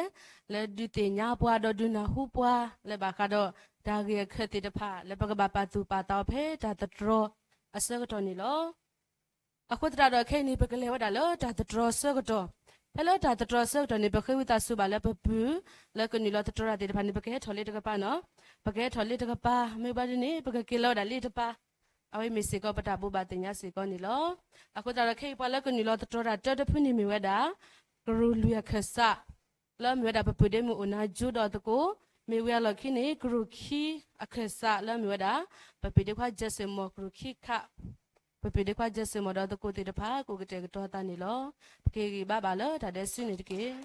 လၢဒုးသ့ၣ်ညါပှၤဒီးဒုးနၢ်ဟူပှၤ လၢဘၣ်ဃးဒီးတၢ်ဂ့ၢ်အခၢၣ်သ့ၣ်တဖၣ် လၢပကဘၣ်ပာ်သူၣ်ပာ်သးအီၤဖဲတၢ်သတြီၤအဆၢကတီၢ်န့ၣ်လီၤ. အဃိသတးဒီးခဲအံၤန့ၣ် ပကလဲၤဝဲဒၣ်လၢတၢ်သတြီၤအဆၢကတီၢ်, ဖဲလၢတၢ်သတြီၤအဆၢကတီၢ်န့ၣ် ပဃ့ဝံသးစူၤဘၣ်လၢပပုၢ် လၢကနုာ်လီၤသတြီၤတၢ်သ့ၣ်တဖၣ်န့ၣ် ပကဟဲထီၣ်လၢတကပၤနီၤ, ပကဟဲထီၣ်လၢတကပၤ မ့ၢ်ဘၣ်ဒ်န့ၣ် ပကက့ၤလီၤဝဲဒၣ်လၢတပၤ, အဝဲမ့ၢ်စ့ၢ်ကီးပတၢ်ဘိးဘၣ်သ့ၣ်ညါစ့ၢ်ကီးန့ၣ်လီၤ. အဃိသတးဒီးခဲအံၤ ပှၤလၢကနုာ်လီၤသတြီၤတၢ်တၢတဖုန့ၣ်မ့ၢ်ဝဲဒၣ် ကရူၢ်လွံၢ်အခၢၣ်စး လၢအမ့ၢ်ဝဲဒၣ်ပပုၢ်ဒ့မုၣ်အိၣ်နါကၠိဒီးအသကိး, မ့ၢ်ဝံၤအလီၢ်ခံန့ၣ် ကရူၢ်ခံအခၢၣ်စးလၢအမ့ၢ်ဝဲဒၣ် ပပုၢ်ဒ့ခွါ Jackson မီၢ် ကရူၢ်ခံခး, ပပုၢ်ဒ့ခွါ Jackson မီၢ်ဒီးအသကိးသ့ၣ်တဖၣ် ကအိၣ်ကတဲာ်ကတီၤသးန့ၣ်လီၤ. ပကဟ့ၣ်ဂံၢ်ဘါဘၣ်လၢတၢ်ဒဲးစုန့ၣ်တက့ၢ်.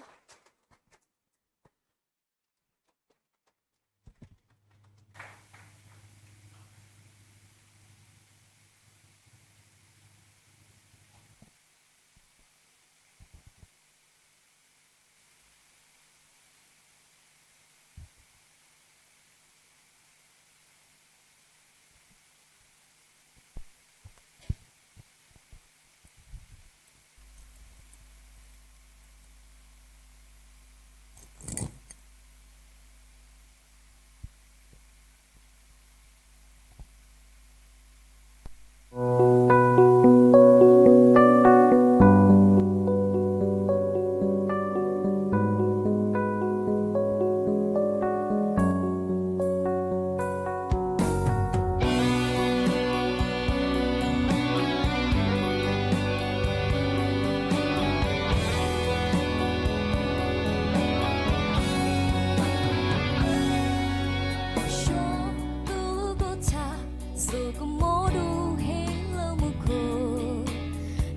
ဆိကမိၣ်ဒိၣ်ဟ့ၣ်လၢမူခိၣ်,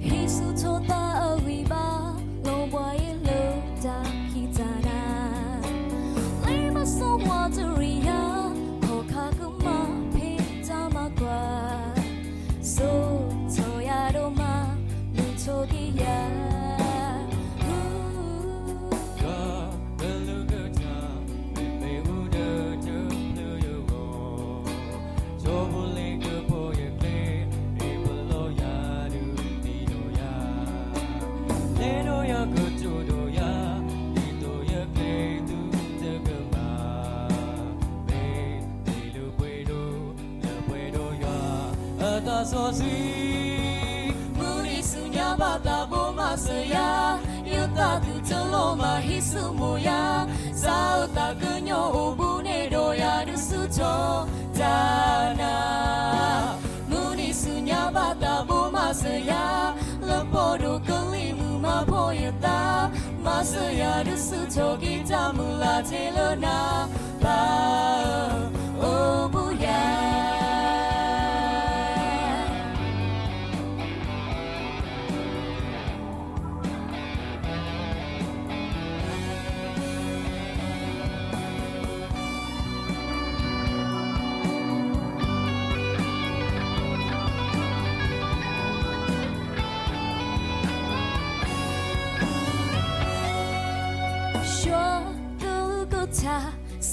ဟံးဆူၣ်ထီၣ်သးအဂံၢ်ဘါ, လီၤဘှါယဲလၢတၢ်ခံးတၢ်နၤ, လၢမၤစိၤဝါတရံးယၤ, ခီၣ်ခါကမၣ်ဖံးတၢ်မၤကွၢ်, စိာ်ထီၣ်ယၤဒိၣ်မး, မုာ်ထီၣ်က့ၤယၤ ကလၢကထါ မ့မ့ၢ်အူဒၢတဖျၢၣ်ယဂီၢ်, ထီဘိလ့ကဖိယကျဲ, အ့ၣ်ပလီယၤဒုးသ့ၣ်နီၣ်ယၤ, လဲၤဒီးယၤကတိၤဒီးယၤ, ဒ်သိးယကျဲသုတကမၣ်, မ့ၢ် မ့ၢ်လၢပှဲၤဒီး, လၢပှဲၤဒီးယွၤအသးစီဆှံ, မုၢ်နံၤဆူညါဘၣ်သးဘိမၤစၢၤယၤ, ယသးဒူတလီၤမၢ်ဟံးစိမိၤယၤ, စးအသးကညီၤအိၣ်ဘူးန့ၢ်ဒီးယၤဒုးဆူၣ်ထီၣ်တၢ်နၤ, မုၢ်နံၤဆူညါဘၣ်သးဘိမၤစၢၤယၤ, လၢပီၢ်ဒိၣ်ကလံၤမုၢ်မၤဖှီၣ်ယသး, မၤစၢၤယၤဒုးဆူၣ်ထီၣ်က့ၤတၢ်မုၢ်လၢ်ထဲလၢနၤ ဘၣ်အိၣ်ဘူးယၤ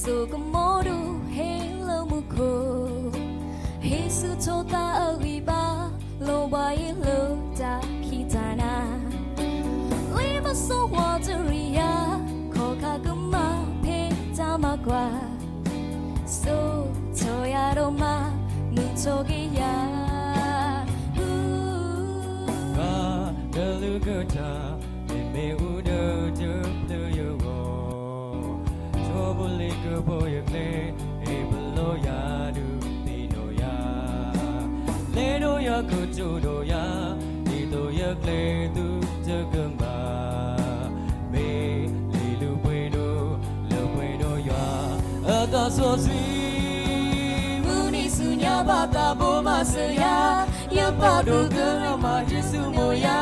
ဆိကမိၣ်ဒိၣ်ဟ့ၣ်လၢမူခိၣ်, ဟံးဆူၣ်ထီၣ်သးအဂံၢ်ဘါ, လီၤဘှါယဲလၢတၢ်ခံးတၢ်နၤ, လၢမၤစိၤဝါတရံးယၤ, ခီၣ်ခါကမၣ်ဖံးတၢ်မၤကွၢ်, စိာ်ထီၣ်ယၤဒိၣ်မး, မုာ်ထီၣ်က့ၤယၤ ကလၢကထါ မ့မ့ၢ်အူဒၢတဖျၢၣ်ယဂီၢ်, ထီဘိလ့ကဖိယကျဲ, အ့ၣ်ပလီယၤဒုးသ့ၣ်နီၣ်ယၤ ကတိၤဒီးယၤ, ဒ်သိးယကျဲၤသုတကမၣ်, မ့ၢ်လံာ်လုၢ်ပှ့ၤဒိၣ်, လၢပှ့ၤဒိၣ်ယွၤအတၢ်စီဆှံ, မုၢ်နံၤဆူညါဘၣ်သးဘိမၤစၢၤယၤ, ယပာ်ဒိၣ်ကရၢမၤယ့ၣ်ၡူးမိၢ်ယၤ,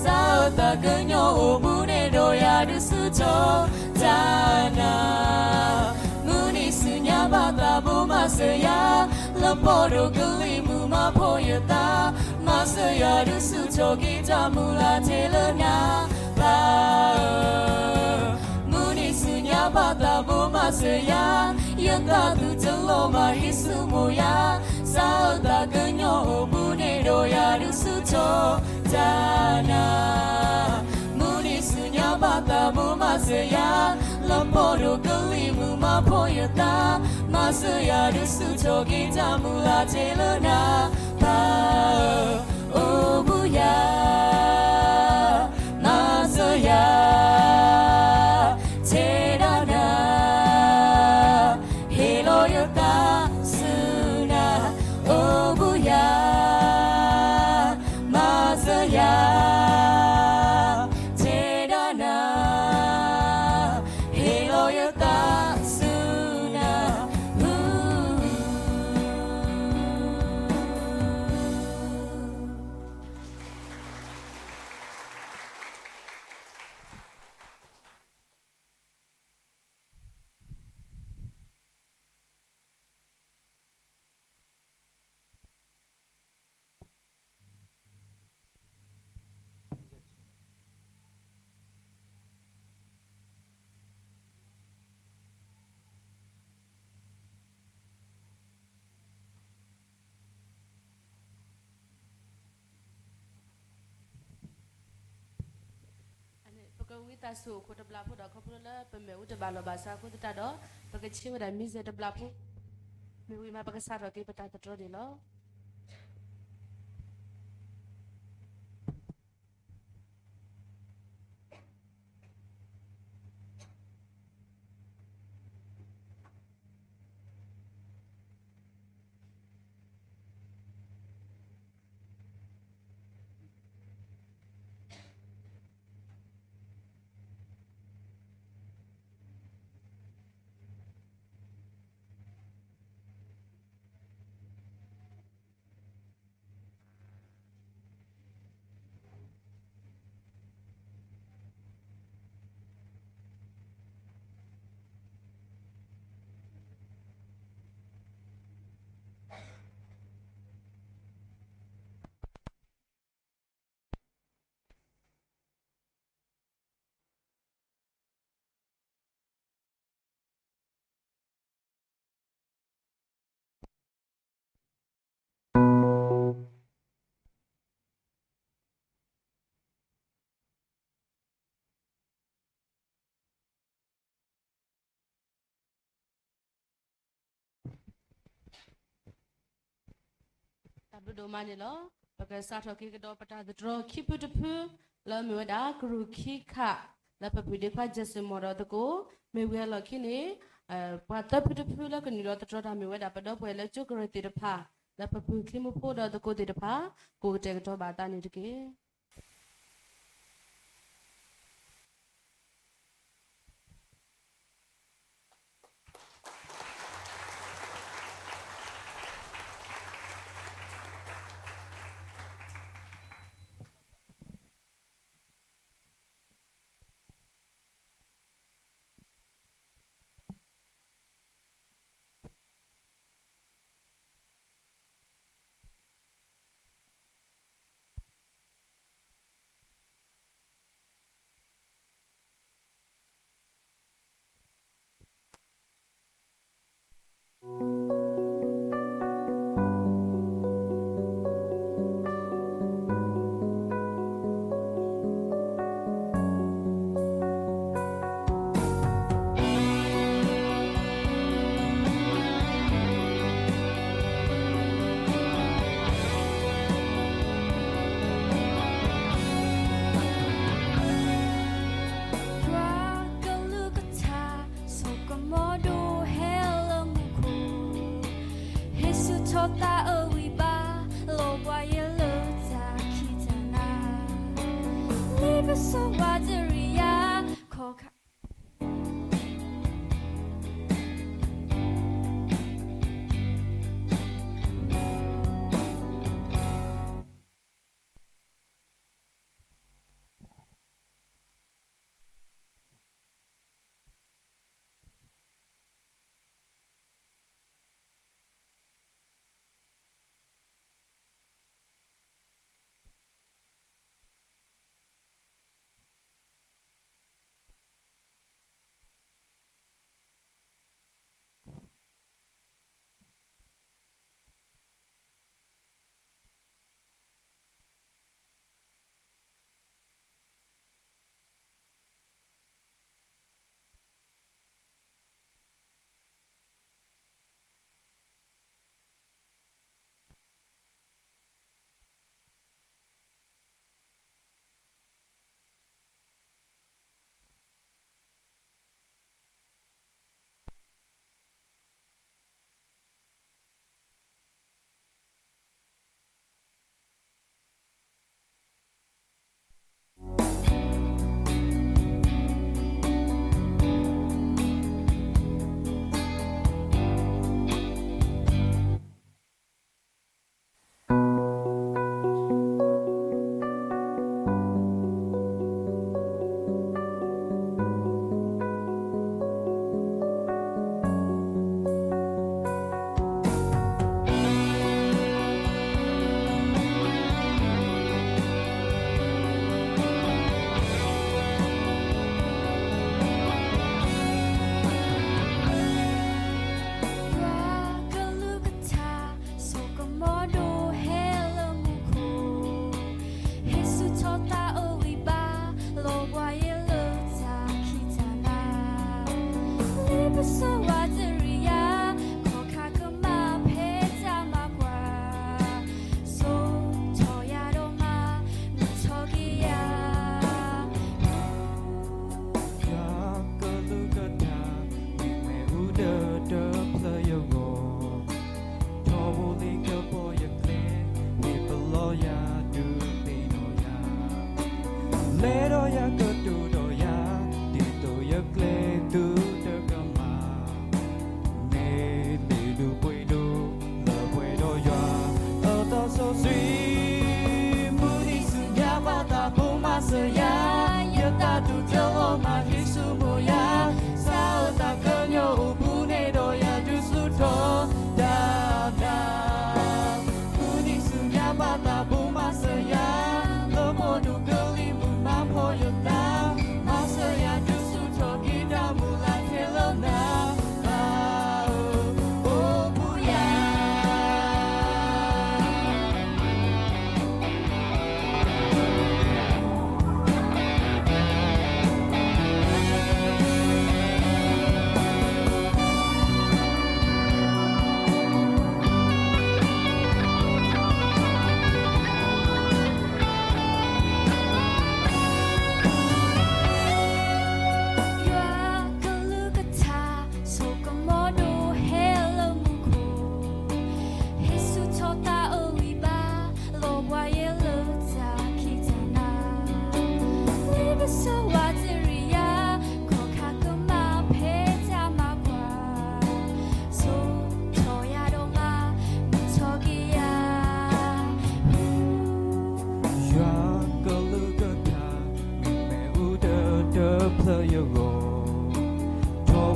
စးအသးကညီအိၣ်ဘူးန့ၢ်ဒီးယၤဒုးဆူၣ်ထီၣ်တၢ်နၤ မုၢ်နံၤဆူညါဘၣ်သးဘိမၤစၢၤယၤ, လၢပီၢ်ဒိၣ်ကလံၤမုၢ်မၤဖိယသး, မၤစၢၤယၤဒုးဆူၣ်ထီၣ်က့ၤတၢ်မုၢ်လၢ်ထဲလၢနၤ, ပၢ်ဧၢ, မုၢ်နံၤဆူညါဘၣ်သးဘိမၤစၢၤယၤ, ယသးသူၣ်တလီၤမၤယ့ၣ်ၡူးမိၢ်ယၤ, စးအသးကညီအိၣ်ဘူးန့ၢ်ဒီးယၤဒုးဆူၣ်ထီၣ်တၢ်နၤ မုၢ်နံၤဆူညါဘၣ်သးဘိမၤစၢၤယၤ, လၢပီၢ်ဒိၣ်ကလံၤမုၢ်မၤဖိယသး, မၤစၢၤယၤဒုးဆူၣ်ထီၣ်က့ၤတၢ်မုၢ်လၢ်ထဲလၢနၤ, ပၢ်ဧၢ, အိၣ်ဘူးယၤ, မၤစၢၤယၤ, ထဲဒၣ်နၤ ဟ့ၣ်လီၤယသးဆူနၤ, အိၣ်ဘူးယၤ, မၤစၢၤယၤ, ထဲဒၣ်နၤ, ဟ့ၣ်လီၤယသးဆူနၤ ပကဝံသးစူၤအိၣ်ခိးတဘျီဖိဒီး ခီဖျိလၢပမဲာ်အိၣ်တဘၣ်လီၤဘၣ်ဆၣ်အဃိသတးဒီး ပကဆ့ဝဲဒၣ်မံၤစဲးတဘျီဖိ, မ့ၢ်ဝံၤမးပကစးထီၣ်က့ၤပတၢ်သတြီၤန့ၣ်လီၤ. တၢ်ဘျုးဒိၣ်မးန့ၣ်လီၤ. ပကစးထီၣ်က့ၤကဒီးပတၢ်သတြီၤခံဖုတဖု လၢမ့ၢ်ဝဲဒၣ်ကရူၢ်ခံခး လၢပပုၢ်ဒ့ခွါ Jason မီၣ်ဒီးသကိး, မ့ၢ်ဝံၤအလီၢ်ခံန့ၣ် ပှၤသၢဖုတဖုလၢကနုာ်လီၤသတြီၤတၢ်မ့ၢ်ဝဲဒၣ် ပဒီပုၢ်ဝဲၢ်လၢကၠိကရၢၢ်သ့ၣ်တဖၣ် လၢပပုၢ်ချံမူဖိဒီးသကိးသ့ၣ်တဖၣ် ကအိၣ်ကတဲာ်ကတီၤဘၣ်အသးန့ၣ်တက့ၢ်.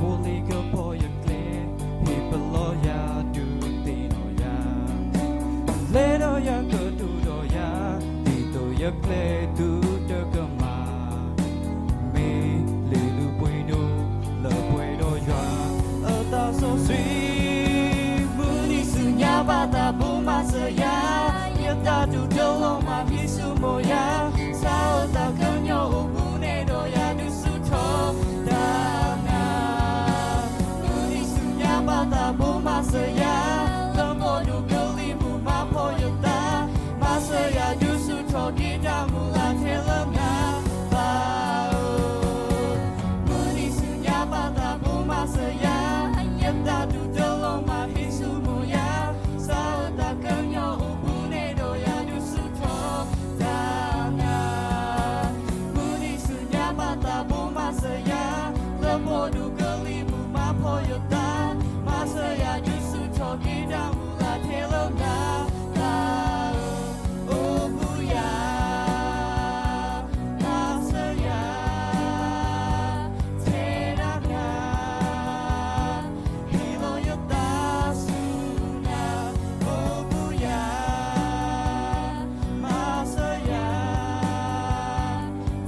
အိၣ်လံကပီၤယကျဲ, ဟ့ၣ်ပလီၢ်ယၤဒုးသ့ၣ်နီၣ်ယၤ, လဲၤဒီးယၤကတိၤဒီးယၤ, ဒ်သိးယကျဲဒုးတကမၣ်, မ့ၢ်လ့ၣ်လုၢ်ပှ့ၤဒိၣ်လၢပှဲၤဒီးယွၤအတၢ်စီဆှံ, မုၢ်နံၤဆူညါဘၣ်သးဘိးမၤစၢၤယၤ, ယတၢ်ဒူၣ်တလီၤမၢ်ဟံးဆူၣ်မိၢ်ယၤ, စးထီၣ်တၢ်ကညီအိၣ်ဘူးန့ၣ်ဒီးယၤဒုးဆူၣ်ထီၣ် တၢ်နၤ, မုၢ်နံၤဆူညါဘၣ်သးဘိးမၤစၢၤယၤ, လၢမီၢ်ဒိၣ်ကလံၤမုၢ်မၤဖှီၣ်ယသး, မၤစၢၤယၤဒုးဆူၣ်ထီၣ်က့ၤတၢ်မုၢ်လၢ်ထဲလၢနၤ, ဘၣ်ဧၢ မုၢ်နံၤဆူညါဘၣ်သးဘိးမၤစၢၤယၤ, ယတၢ်ဒူၣ်တလီၤမၢ်ဟံးဆူၣ်မိၢ်ယၤ, စးထီၣ်တၢ်ကညီအိၣ်ဘူးန့ၣ်ဒီးယၤဒုးဆူၣ်ထီၣ် တၢ်နၤ, မုၢ်နံၤဆူညါဘၣ်သးဘိးမၤစၢၤယၤ, လၢမီၢ်ဒိၣ်ကလံၤမုၢ်မၤဖှီၣ်ယသး, မၤစၢၤယၤဒုးဆူၣ်ထီၣ်က့ၤတၢ်မုၢ်လၢ်ထဲလၢနၤ, ဘၣ်ဧၢ အိၣ်ဘူးယၤ မၤစၢၤယၤ, ထဲဒၣ်နၤ, ဟ့ၣ်လီၤယသးဆူနၤ, အိၣ်ဘူးယၤ, မၤစၢၤယၤ,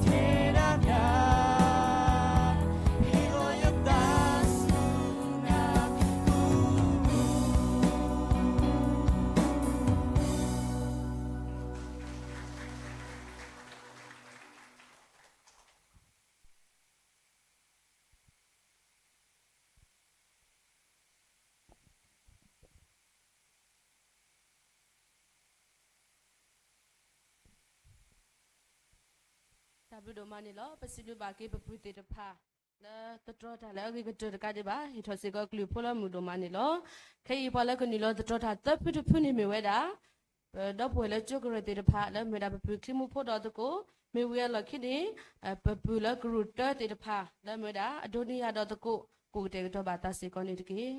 ထဲဒၣ်နၤ, ဟ့ၣ်လီၤယသးဆူနၤ တၢ်ဘျုးဒိၣ်မးန့ၣ်လီၤ. ပစံးဘျုးဘၣ်က့ၤပပုၢ်သ့ၣ်တဖၣ် လၢသတြီတၢ်လၢအဂ့ၤကတၢၢ်တကးဒံးဘၣ်, ဟ့ၣ်ထီၣ်စ့ၢ်ကီးကလုၢ်ဖိလၢမုာ်ဒိၣ်မးန့ၣ်လီၤ. ခဲအံၤပှၤလၢကနုာ်လီၤသတြီတၢ်သၢဖုတဖုန့ၣ်မ့ၢ်ဝဲဒၣ် ပဒီပုၢ်ဝဲၢ်လၢကၠိကရၢၢ်သ့ၣ်တဖၣ် လၢမ့ၢ်ဝဲဒၣ်ပပုၢ်ချံမူဖိဒီးသကိး, မ့ၢ်ဝံၤအလီၢ်ခံန့ၣ် ပပုၢ်လၢကရူၢ်တၢသ့ၣ်တဖၣ် လၢမ့ၢ်ဝဲဒၣ်အဒိနံယၤဒီးသကိး ကိးကတဲာ်ကတီၤဘၣ်သးစ့ၢ်ကီးန့ၣ်တက့ၢ်.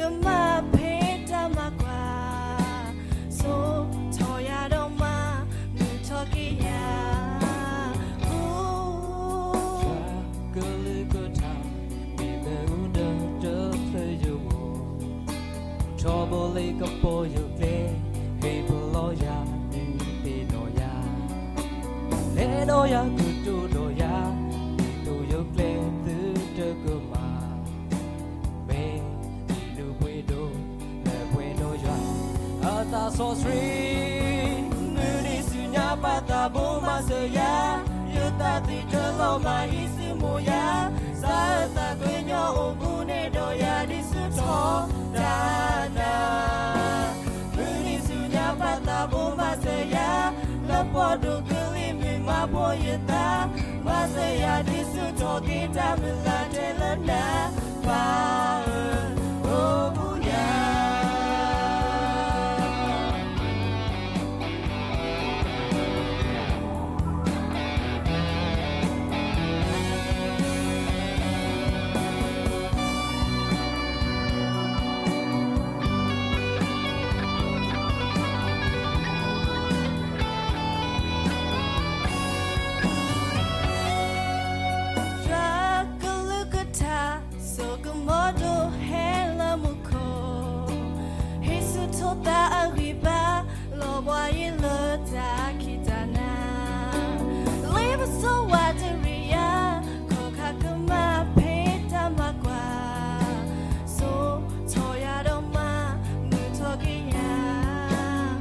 ကမၤဖဲတၢ်မၤကွၢ်, ဆိထီၣ်ယၤဒီးမၤမုာ်ထီၣ်က့ၤယၤ, ကလုၢ်ကထါ မ့ၢ်မ့ၣ်အူဒၢတဖျၢၣ်ယဂီၢ်, ထီဘိလ့ကပီၤယိၤကျဲ, ဟ့ၣ်ပလီၢ်ယၤ ဒုးသ့ၣ်နီၣ်ယၤ, လဲၤဒီးယၤကတိၤဒီးယၤ, ဒ်သိးယိၤကျဲသုတကမၤ မ့ၢ်ဒုးပှ့ၤဒိၣ် လၢပှဲၤဒီးယွၤ အသးစီဆှံ, မုၢ်နံၤဆူညါပာ်သးဘိမၤစၢၤယၤ, ယသးသံတလီၤမၤဟံးစုမိၢ်ယၤ, စးအသးကညီအိၣ်ဘူးန့ၢ်ဒီးယၤဒ်ဆူထီၣ်တၢ်နၤ မုၢ်နံၤဆူညါပာ်သးဘိမၤစၢၤယၤ, လၢပှၤဒိၣ်ကလံၤမုၢ်မၤဖိယသး, မၤစၢၤယၤဒ်ဆူထီၣ်က့ၤတၢ်မုၢ်လၢ်တဲလၢနၤ, ပၢ်ဧၢ, အိၣ်ဘူးယၤ ယွၤကလုၢ်ကထါ စိကမီၤဒိၣ်ဟဲလၢမူခိၣ်, ဟ့ၣ်ဆူၣ်ထီၣ်သးအဂံၢ်ဘါ, လီၤဘှါယံၤလၢတၢ်ခံးတၢ်နၤ, လ့ပစီဝါတရံးယၤ, ခီၣ်ခါကမၤဖဲတၢ်မၤကွၢ်, ဆိထီၣ်ယၤဒီးမၤမုာ်ထီၣ်က့ၤယၤ,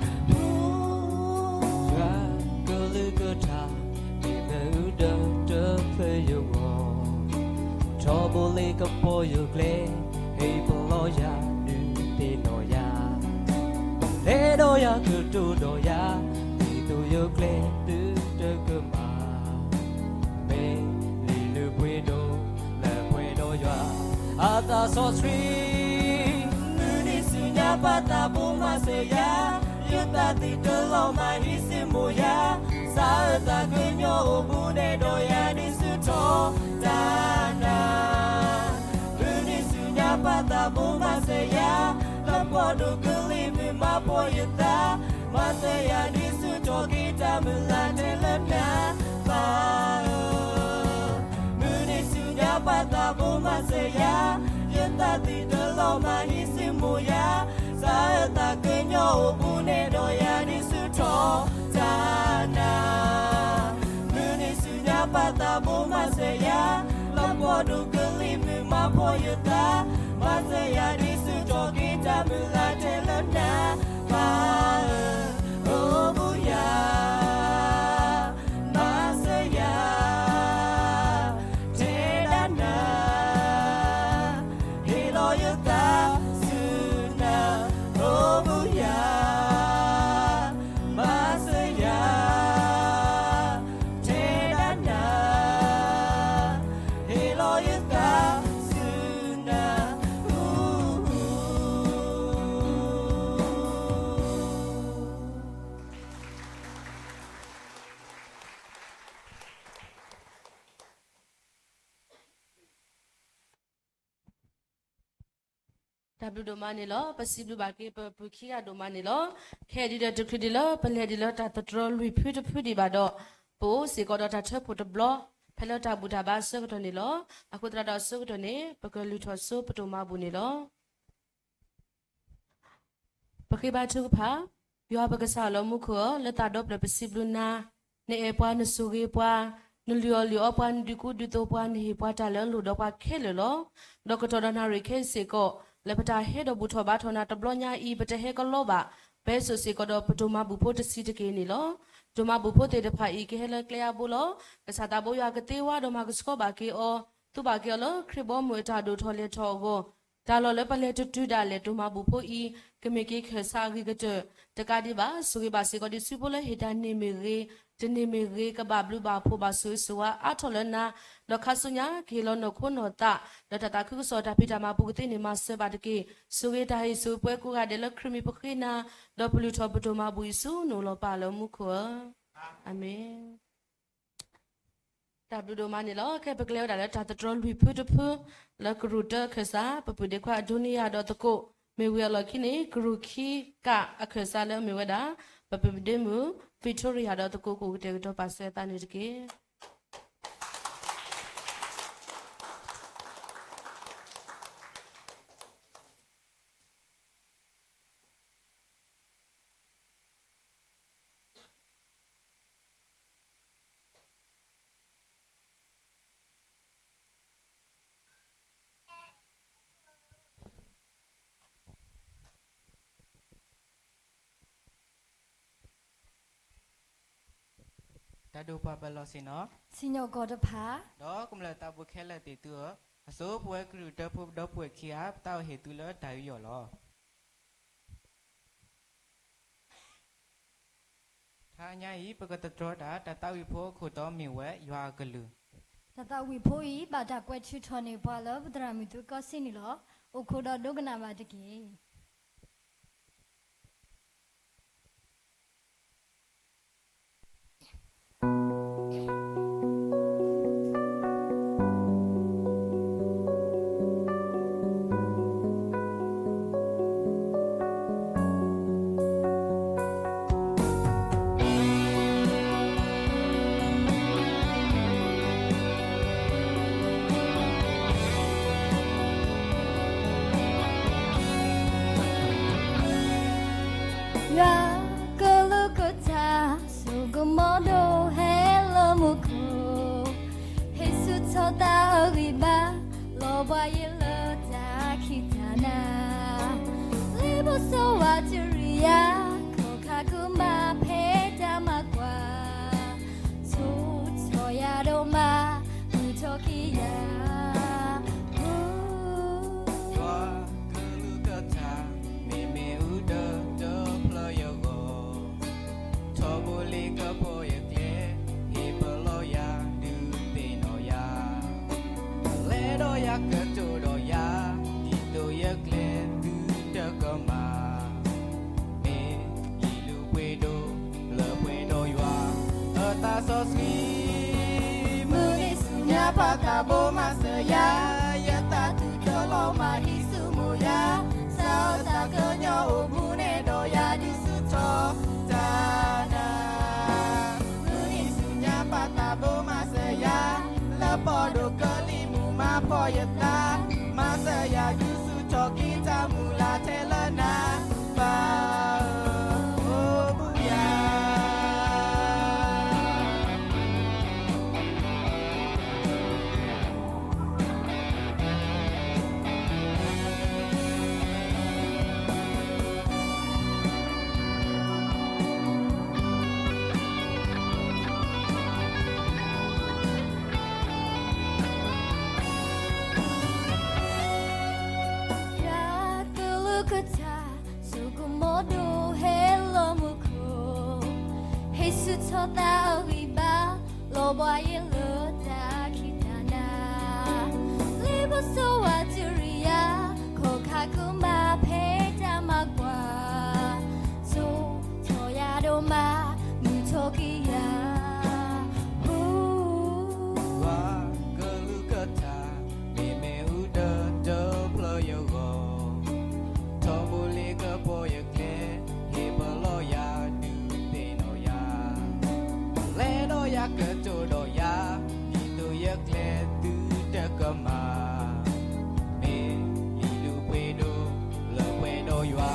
ယွၤကလုၢ်ကထါ မ့ၢ်မ့ၣ်အူဒၢတဖျၢၣ်ယဂီၢ်, ထီဘိလ့ကပီၤယိၤကျဲ, ဟ့ၣ်ပလီၢ်ယၤဒုးသ့ၣ်နီၣ်ယၤ, လဲၤဒီးယၤကတိၤဒီးယၤ, ဒ်သိးယိၤကျဲသုတကမၤ မ့ၢ်လံၤလုၢ်ပှ့ၤဒိၣ် လၢပှဲၤဒီးယွၤ အသးစီဆှံ, မုၢ်နံၤဆူညါပာ်သးဘိမၤစၢၤယၤ, ယသးသံတလီၤမၤဟံးစုမိၢ်ယၤ, စးအသးကညီအိၣ်ဘူးန့ၢ်ဒီးယၤဒ်ဆူထီၣ်တၢ်နၤ မုၢ်နံၤဆူညါပာ်သးဘိမၤစၢၤယၤ, လၢပှၤဒိၣ်ကလံၤမုၢ်မၤဖိယသး, မၤစၢၤယၤဒ်ဆူထီၣ်က့ၤတၢ်မုၢ်လၢ်တဲလၢနၤ, ပၢ်ဧၢ, မုၢ်နံၤဆူညါပာ်သးဘိမၤစၢၤယၤ, ယသးသံတလီၤမၤဟံးစုမိၢ်ယၤ, စးအသးကညီအိၣ်ဘူးန့ၢ်ဒီးယၤဒ်ဆူထီၣ်တၢ်နၤ မုၢ်နံၤဆူညါပာ်သးဘိမၤစၢၤယၤ, လၢပှၤဒိၣ်ကလံၤမုၢ်မၤဖိယသး, မၤစၢၤယၤဒ်ဆူထီၣ်က့ၤတၢ်မုၢ်လၢ်တဲလၢနၤ, ပၢ်ဧၢ, အိၣ်ဘူးယၤ, မၤစၢၤယၤ, တဲဒၣ်နၤ ဟ့ၣ်လီၤယသးဆူနၤ, အိၣ်ဘူးယၤ, မၤစၢၤယၤ, တဲဒၣ်နၤ, ဟ့ၣ်လီၤယသးဆူနၤ, တၢ်ဘျုးဒိၣ်မးန့ၣ်လီၤ. ပစံးဘျုးဘၣ်က့ၤပပုၢ်ခံဂၤဒိၣ်မးန့ၣ်လီၤ. ခဲအံၤဒ်ဒီးတချုးဒံးလၢပလဲၤဒံးလၢတၢ်သတြီၤလွံၢ်ဖုတဖုဒံးဘၣ်ဒီး, ပအိၣ်စ့ၢ်ကီးဒီးတၢ်ထၢဖှိၣ်တဘျီ ဖဲလၢတၢ်ဘူၣ်တၢ်ဘါအဆၢကတီၢ်န့ၣ်လီၤ. အဃိသတးဒီးအဆိကတၢၢ်န့ၣ် ပကလုၢ်ထီၣ်ဆိပဒိၣ်မၤဘူၣ်န့ၣ်လီၤ. ပဃ့ဘါထုကဖၣ်, ယွၤပကစၢ်လၢမူခိၣ်ဧၢ, လၢသးဒီဖျၢၣ်ပစံးဘျုးနၤ, နအဲၣ်ပှၤ နဆိၣ်ဂ့ၤပှၤ, နလုၢ်အီၣ်လုၢ်အီပှၤ နဒုးကူဒုးသိးပှၤ နဟ့ၣ်ပှၤတၢ်လၢအလိၣ်ဒီးပှၤခဲလၢာ်လီၤ. ဒီးကတီၢ်ဒီးနၣ်ရံၣ်ခဲအံၤစ့ၢ်ကီး, လၢပတၢ်ဟဲဒီးဘူၣ်ထီၣ်ဘါထီၣ်နၤတဘျီညါအံၤ ပတဟဲကလီဘၣ်, ပဟဲစိာ်စ့ၢ်ကီးဒီးပဒိၣ်မၤဘူၣ်ဖိတဆံးတက့ၢ်န့ၣ်လီၤ. ဒိၣ်မၤဘူၣ်ဖိသ့ၣ်တဖၣ်အံၤ ကဟဲလၢကျဲအါဘိလီၤ. ကစၢ်သးဘိယွၤကသ့ဝါဒီးမၤကဆှီဘၣ်က့ၤအီၤ, သူဘၣ်က့ၤအီၤလၢခရံာ်ဘီမုၢ်အတၢ်ဒိၣ်ထီၣ်လဲၤထီၣ်အဂီၢ်, တၢ်လီၢ်လၢပလဲၤတတုၤဒၣ်လဲာ် ဒိၣ်မၤဘူၣ်ဖိအံၤ ကမ့ၢ်က့ၤခၢၣ်စးအဂ့ၤကတၢၢ်, တကးဒံးဘၣ် ဆိၣ်ဂ့ၤဘၣ်စ့ၢ်ကီးဒ်ဆူဖိလၢဟ့ၣ်တၢ်န့ၢ်မ့ၢ်ဂ့ၤ, တန့ၢ်မ့ၢ်ဂ့ၤ ကဘၣ်ဘျုးဘၣ်ဖှိၣ်ဘၣ်ဆိၣ်ဂ့ၤဆိၣ်ဝါအါထီၣ်လၢနၤ, ဒီးခါဆူညါ ကဟ့ၣ်လီၤနီၢ်ခိနီၢ်သး လၢတၢ်သးခုကစီၣ်တၢ်ဖံးတၢ်မၤပူၤကသ့န့ၣ်မၤစၢၤဘၣ်တက့ၢ်. ဆိၣ်ဂ့ၤတၢ်ဟ့ၣ်ဆိၣ်ဂ့ၤပှၤကိးဂၤဒဲးလၢခရံာ်မံၤပဃ့နၤ, ဒီးပလုၢ်ထီၣ်ပဒိၣ်မၤဘူၣ်အံၤဆူနအိၣ်လီၤပၢ်လၢမူခိၣ်ဧၢ. အၤမ့ၣ်. တၢ်ဘျုးဒိၣ်မးန့ၣ်လီၤ. ခဲအံၤပကလဲၤဝဲဒၣ်လၢတၢ်သတြီၤလွံၢ်ဖုတဖု လၢကရူၢ်တၢအခၢၣ်စး ပပုၢ်ဒ့ခွါအဒိနံယၤဒီးသကိး, မ့ၢ်ဝံၤအလီၢ်ခံန့ၣ် ကရူၢ်ခံကအခၢၣ်စးလၢအမ့ၢ်ဝဲဒၣ် ပပုၢ်ဒ့မုၣ် Victoria ဒီးသကိး ကအိၣ်ကတဲာ်ကတီၤပာ်စၢၤအသးန့ၣ်တက့ၢ်. တၢ်ဒိၣ်ပှၤပၢၤလီၢ်ဆ့ၣ်နီၤ, စံၣ်ညီၣ်ကွီၢ်တဖၣ်, ဒီးကမျၢၢ်သးဘိခဲလၢာ်သ့ၣ်သုဧၢ, အဆိပဝဲကရူၢ်တၢဖိဒီပုၢ်ဝဲၢ်ခံဂၤ ပသးအိၣ်ဟ့ၣ်သုလၢတၢ်ယူးယီၣ်လီၤ. တဟါညါအံၤ ပကသတြီၤတၢ် တၢ်သးဝံၣ်ဖိအခိၣ်တီမ့ၢ်ဝဲ ယွၤအကလုၢ်. တၢ်သးဝံၣ်ဖိအံၤ ဘၣ်တၢ်ကွဲးထုးထီၣ်န့ၢ်ပှၤလၢပသရၣ်မုၣ်သုးကီၢ်စ့ၣ်န့ၣ်လီၤ. အိၣ်ခိးဒီးဒိကနၣ်ဘၣ်တက့ၢ်. ယွၤကလုၢ်ကထါ စိကမီၤဒိၣ်ဟဲလၢမူခိၣ်, ဟ့ၣ်ဆူၣ်ထီၣ်သးအဂံၢ်ဘါ, လီၤဘှါယံၤလၢတၢ်ခံးတၢ်နၤ, လ့ပစီဝါတရံးယၤ, ခီၣ်ခါကမၤဖဲတၢ်မၤကွၢ်, ဆိၣ်ထီၣ်ယၤဒိၣ်မး, မုာ်ထီၣ်က့ၤယၤ, ယွၤကလုၢ်ကထါ မ့မ့ၢ်အူဒၢတဖျၢၣ်ယဂီၢ်, ထီဘိလ့ကဖီယကျဲ, ဟ့ၣ်ပလီၢ်ယၤဒုးသ့ၣ်နီၣ်ယၤ, လဲၤဒီးယၤကတိၤဒီးယၤ, ဒ်သိးယကျဲသုတကမၣ်, မ့ၢ်လံာ်လူၤပှ့ၤဒိၣ်လၢပှဲၤဒီးယွၤအသးစီဆှံ, မုၢ်နံၤဆူညါပာ်သးဘိမၤစၢၤယၤ, ယသးသူတလီၤမၤဟံးဆူၣ်မိၢ်ယၤ, စးထီၣ်သးကညီအိၣ်မူန့ၣ်ဒီးယၤဒုးဆူၣ်ထီၣ်တၢ်နၤ, မုၢ်နံၤဆူညါပာ်သးဘိမၤစၢၤယၤ, လၢပီၣ်ဒိၣ်ကလံၤမုၢ်မၤဖှီၣ်ယသး, မၤစၢၤယၤဒုးဆူၣ်ထီၣ်က့ၤတၢ်မုၢ်လၢ်ထဲလၢနၤ, ပၢ်ဧၢ, အိၣ်ဘူးယၤ ယွၤကလုၢ်ကထါ စိကမီၤဒိၣ်ဟဲလၢမူခိၣ်, ဟ့ၣ်ဆူၣ်ထီၣ်သးအဂံၢ်ဘါ, လီၤဘှါယံၤလၢတၢ်ခံးတၢ်နၤ, လ့ပစီဝါတရံးယၤ, ခီၣ်ခါကမၤဖဲတၢ်မၤကွၢ်, ဆိၣ်ထီၣ်ယၤဒိၣ်မး, မုာ်ထီၣ်က့ၤယၤ, ပၢ်ဧၢ, ယွၤကလုၢ်ကထါ မ့မ့ၢ်အူဒၢတဖျၢၣ်ယဂီၢ်, ထီဘိလ့ကဖီယကျဲ, ဟ့ၣ်ပလီၢ်ယၤဒုးသ့ၣ်နီၣ်ယၤ, လဲၤဒီးယၤကတိၤဒီးယၤ, ဒ်သိးယကျဲသုတကမၣ်, မ့ၢ်လံာ်လူၤပှ့ၤဒိၣ်လၢပှဲၤဒီးယွၤ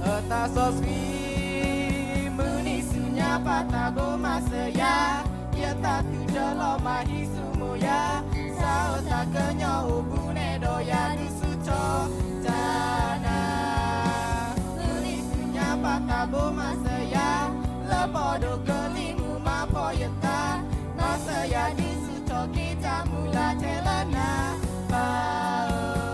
အသးစီဆှံ, မုၢ်နံၤဆူညါပာ်သးဘိမၤစၢၤယၤ, ယသးသူတလီၤမၤဟံးဆူၣ်မိၢ်ယၤ, စးထီၣ်သးကညီအိၣ်မူန့ၣ်ဒီးယၤဒုးဆူၣ်ထီၣ်တၢ်နၤ, မုၢ်နံၤဆူညါပာ်သးဘိမၤစၢၤယၤ, လၢပီၣ်ဒိၣ်ကလံၤမုၢ်မၤဖှီၣ်ယသး, မၤစၢၤယၤဒုးဆူၣ်ထီၣ်က့ၤတၢ်မုၢ်လၢ်ထဲလၢနၤ, ပၢ်ဧ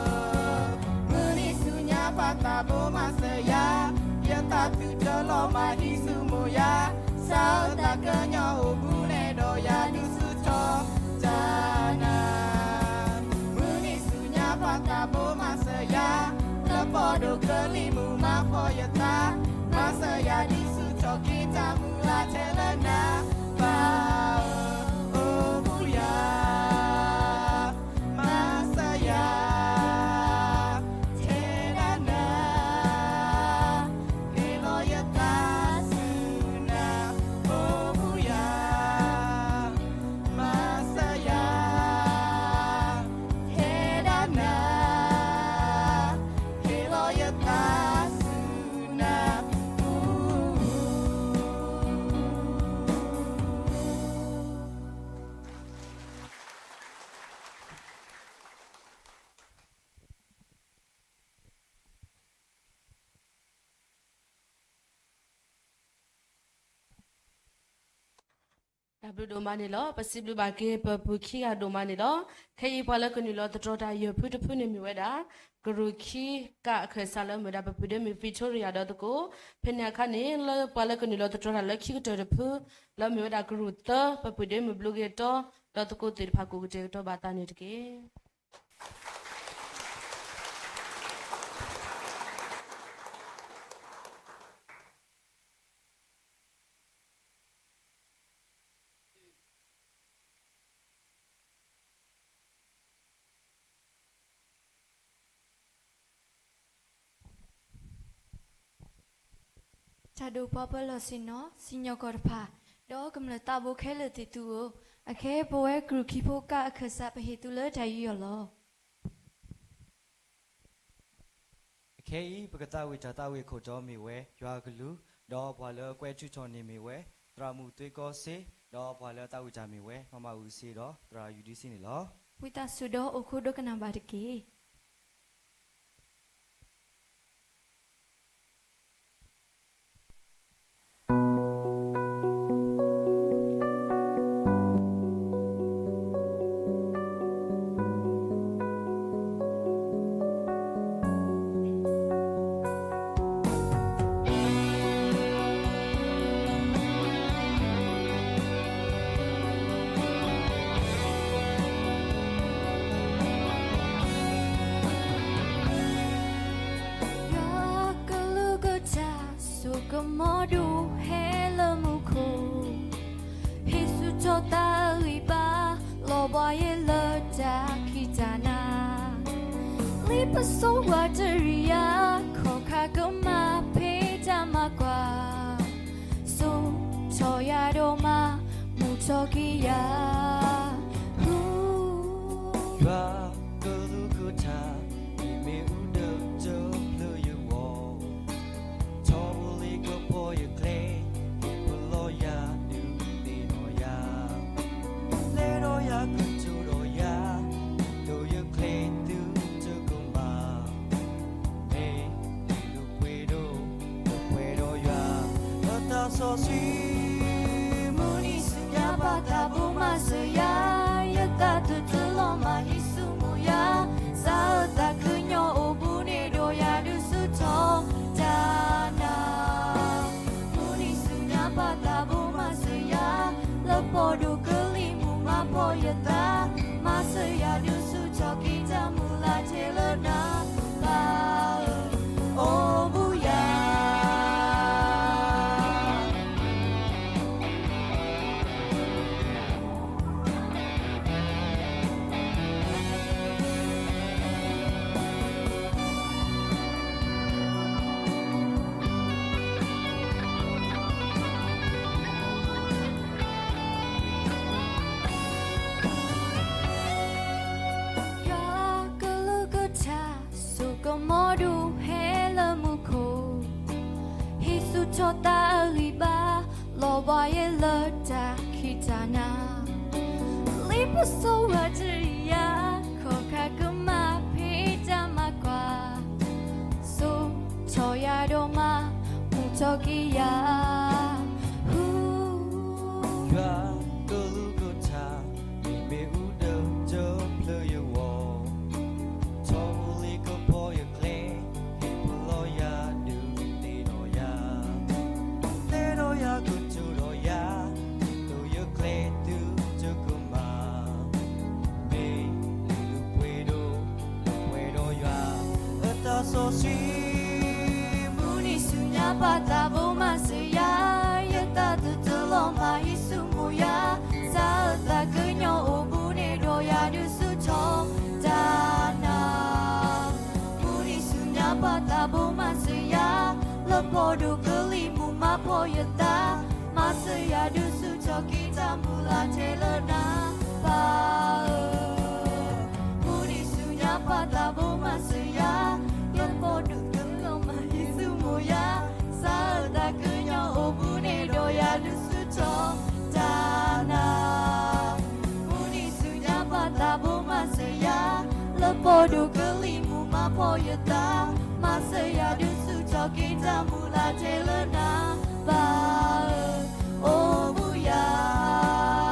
ၢ, မုၢ်နံၤဆူညါပာ်သးဘိမၤစၢၤယၤ, ယသးသူတလီၤမၤဟံးဆူၣ်မိၢ်ယၤ, စးထီၣ်သးကညီအိၣ်မူန့ၣ်ဒီးယၤဒုးဆူၣ်ထီၣ်တၢ်နၤ, မုၢ်နံၤဆူညါပာ်သးဘိမၤစၢၤယၤ, လၢပီၣ်ဒိၣ်ကလံၤမုၢ်မၤဖှီၣ်ယသး, မၤစၢၤယၤဒုးဆူၣ်ထီၣ်က့ၤတၢ်မုၢ်လၢ်ထဲလၢနၤ, ပၢ်ဧၢ, အိၣ်ဘူးယၤ တၢ်ဘျုးဒိၣ်မးန့ၣ်လီၤ. ပစံးဘျုးဘၣ်က့ၤပပုၢ်ခံဂၤဒိၣ်မးန့ၣ်လီၤ. ခဲအံၤပှၤလၢကနုာ်လီၤသတြီၤတၢ်ယဲၢ်ဖုတဖုန့ၣ်မ့ၢ်ဝဲဒၣ် ကရူၢ်ခံကၣ်အခၢၣ်စးလၢမ့ၢ်ဝဲဒၣ် ပပုၢ်ဒ့မုၣ် Victoria ဒီးသကိး, ဖဲန့ၣ်အခါန့ၣ် လၢပှၤလၢကနုာ်လီၤသတြီၤတၢ်လၢခံကတၢၢ်တဖု လၢမ့ၢ်ဝဲဒၣ်ကရူၢ်သၢ ပပုၢ်ဒ့မုၣ် ဘျုးဂ့ၤတီ ဒီးသကိးသ့ၣ်တဖၣ် ကအိၣ်ကတဲာ်ကတီၤဘၣ်သးန့ၣ်တက့ၢ်. တၢ်ဒိၣ်ပှၤပၢၤလီၢ်ဆ့ၣ်နီၤ စံၣ်ညီၣ်ကွီၢ်တဖၣ်, ဒီးကမျၢၢ်သးဘိခဲလၢာ်သ့ၣ်သုဧၢ, အခဲအံၤပဝဲကရူၢ်ခံဖိကၣ်အခၢၣ်စး ပဟ့ၣ်သုလၢတၢ်ယူးယီၣ်လီၤ. အခဲအံၤ ပကသးဝံၣ်တၢ်သးဝံၣ်အခိၣ်တီမ့ၢ်ဝဲ ယွၤအကလူး, ဒီးပှၤလၢကွဲးထုးထီၣ်န့ၣ်မ့ၢ်ဝဲ သရၣ်မုၣ်သွ့ကီစ့, ဒီးပှၤလၢအသးဝံၣ်တၢ်မ့ၢ်ဝဲ မၤမၤအုးစ့ဒီး သရၣ်ယူဒံစ့န့ၣ်လီၤ. ဝံသးစူၤဒီးအိၣ်ခိးဒိကနၣ်ဘၣ်တက့ၢ်. ယွၤကလုၢ်ကထါ စိကမီၤဒိၣ်ဟဲလၢမူခိၣ်, ဟ့ၣ်ဆူၣ်ထီၣ်သးအဂံၢ်ဘါ, လီၤဘှါယဲလၢတၢ်ခံးတၢ်နၤ, လံပစိဝဲတရံးယၤ, ခီၣ်ခါကမၤဖံးတၢ်မၤကွၢ်, စိာ်ထီၣ်ယၤဒိၣ်မး, မူထီၣ်က့ၤယၤ, ဟူ, ယွၤကလုၢ်ကထါ မ့ၢ်အူဒၢတဖျၢၣ်ယဂီၢ်, ထီဘိလံကဖီယကျဲ, ဟ့ၣ်ပလီၢ်ယၤဒုးသ့ၣ်နီၣ်ယၤ, လဲၤဒီးယၤကတိၤဒီးယၤ, ဒိးယကျဲသုတကမၣ်, မ့ၢ်လံာ်လူၤပှ့ၤဒိၣ် ပှဲၤဒီးယွၤ, အသးစီဆှံ မုၢ်နံၤဆူညါပာ်သးဘိမၤစၢၤယၤ, ယသးတတုၤလီၤမၤဟံးဆူမိၢ်ယၤ, စးအသးကညီအိၣ်ဘူးန့ၢ်ဒီးယၤဒုးဆူၣ်ထီၣ်တၢ်နၤ, မုၢ်နံၤဆူညါပာ်သးဘိမၤစၢၤယၤ, လၢပီၢ်ဒိၣ်ကလံၤမုၢ်မၤဖှီၣ်ယသး, မၤစၢၤယၤဒုးဆူၣ်ထီၣ်က့ၤတၢ်မုၢ်လၢ်ထဲလၢနၤ, ပၢ်ဧၢ အိၣ်ဘူးယၤ ယွၤကလုၢ်ကထါ စိကမီၤဒိၣ်ဟဲလၢမူခိၣ်, ဟ့ၣ်ဆူၣ်ထီၣ်သးအဂံၢ်ဘါ, လီၤဘှါယဲလၢတၢ်ခံးတၢ်နၤ, လံပစိဝဲတရံးယၤ, ခီၣ်ခါကမၤဖံးတၢ်မၤကွၢ်, စိာ်ထီၣ်ယၤဒိၣ်မး, မူထီၣ်က့ၤယၤ, ဟူ, ယွၤကလုၢ်ကထါ မ့ၢ်အူဒၢတဖျၢၣ်ယဂီၢ်, ထီဘိလံကဖီယကျဲ, ဟ့ၣ်ပလီၢ်ယၤဒုးသ့ၣ်နီၣ်ယၤ, လဲၤဒီးယၤကတိၤဒီးယၤ, ဒိးယကျဲသုတကမၣ်, မ့ၢ်လံာ်လူၤပှ့ၤဒိၣ် ပှဲၤဒီးယွၤ, အသးစီဆှံ မုၢ်နံၤဆူညါပာ်သးဘိမၤစၢၤယၤ, ယသးတတုၤလီၤမၤဟံးဆူမိၢ်ယၤ, စးအသးကညီအိၣ်ဘူးန့ၢ်ဒီးယၤဒုးဆူၣ်ထီၣ်တၢ်နၤ, မုၢ်နံၤဆူညါပာ်သးဘိမၤစၢၤယၤ, လၢပီၢ်ဒိၣ်ကလံၤမုၢ်မၤဖှီၣ်ယသး, မၤစၢၤယၤဒုးဆူၣ်ထီၣ်က့ၤတၢ်မုၢ်လၢ်ထဲလၢနၤ, ပၢ်ဧၢ မုၢ်နံၤဆူညါပာ်သးဘိမၤစၢၤယၤ, လၢပီၢ်ဒိၣ်ကလံၤမုၢ်မၤဟံးဆူမိၢ်ယၤ, စးအသးကညီအိၣ်ဘူးန့ၢ်ဒီးယၤဒုးဆူၣ်ထီၣ်တၢ်နၤ, မုၢ်နံၤဆူညါပာ်သးဘိမၤစၢၤယၤ, လၢပီၢ်ဒိၣ်ကလံၤမုၢ်မၤဖှီၣ်ယသး, မၤစၢၤယၤဒုးဆူၣ်ထီၣ်က့ၤတၢ်မုၢ်လၢ်ထဲလၢနၤ, ပၢ်ဧၢ အိၣ်ဘူးယၤ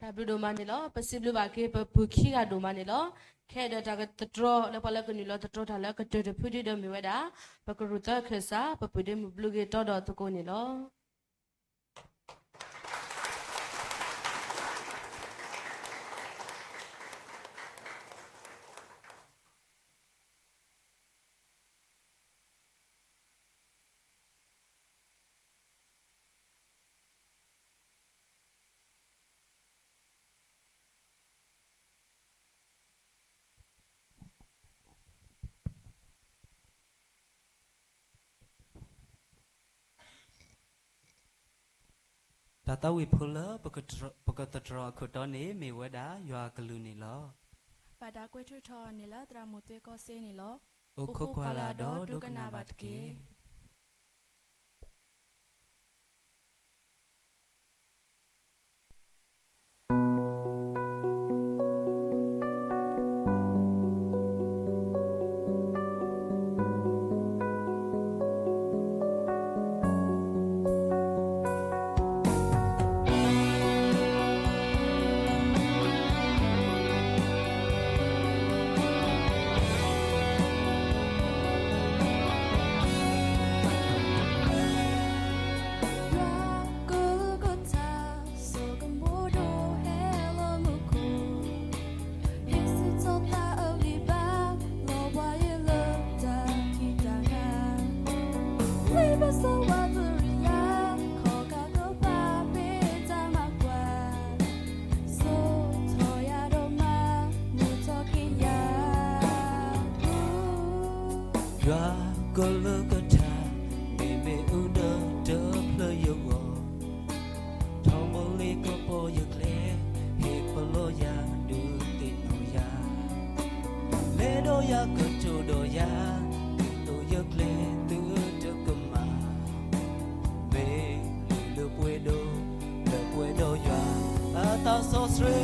တၢ်ဘျုးဒိၣ်မးန့ၣ်လီၤ. ပစံးဘျုးဘၣ်က့ၤပပုၢ်ခံဂၤဒိၣ်မးန့ၣ်လီၤ. ခဲအံၤဒီးတၢ်ကသတြီလၢပှၤလၢကနုာ်လီၤသတြီတၢ်လၢအကတၢၢ်တဖုဒ်ဒီးမ့ၢ်ဝဲဒၣ် ပကရူၢ်သၢခၢၣ်စး ပပုၢ်ဒ့မုၣ်ဘျုးဂ့ၤတီဒီးသကိးန့ၣ်လီၤ. တၢ်သးဝံၣ်ဖိလၢပကသတြီၤအခိၣ်တီန့ၣ် မ့ၢ်ဝဲဒၣ်ယွၤအကလုၢ်န့ၣ်လီၤ. ဘၣ်တၢ်ကွဲးထုးထီၣ်အီၤန့ၣ်လၢသရၣ်မုၣ်သွ့ကီစ့န့ၣ်လီၤ. အိၣ်ခိးကွၢ်လၢ်ဒီးဒိကနၣ်ဘၣ်တက့ၢ်. ယွၤကလုၢ်ကထါ စိကမီၤဒိၣ်ဟဲလီၤမူခိၣ်, ဟ့ၣ်ဆူၣ်ထီၣ်သးအဂံၢ်ဘါ, လီၤဘှါယလၢတၢ်ခံးတၢ်နၤ, ဝံပစိဝါတရံယါ, ခီၣ်ကးကပၤပ့ၤတၢ်မၤကွၢ်, စိာ်ထီၣ်ယၤဒီးမၤ, မူထီၣ်က့ၤယၤ ယွၤကလုၢ်ကထါ, မ့မ့ၢ်အူဒၢတဖျၢၣ်ယဂီၢ်, ထီဘိလ့ကပီၤယကျဲ, ဟ့ၣ်ပလီၢ်ယၤဒုးသ့ၣ်နီၣ်ယၤ, လဲၤဒီးယၤကတိၤဒီးယၤ, ဒ်သိးယကျဲသုတကမၣ်, မ့ၢ်လၢပှဲၤဒီး, လၢပှဲၤဒီးယွၤအသးစီဆှံ,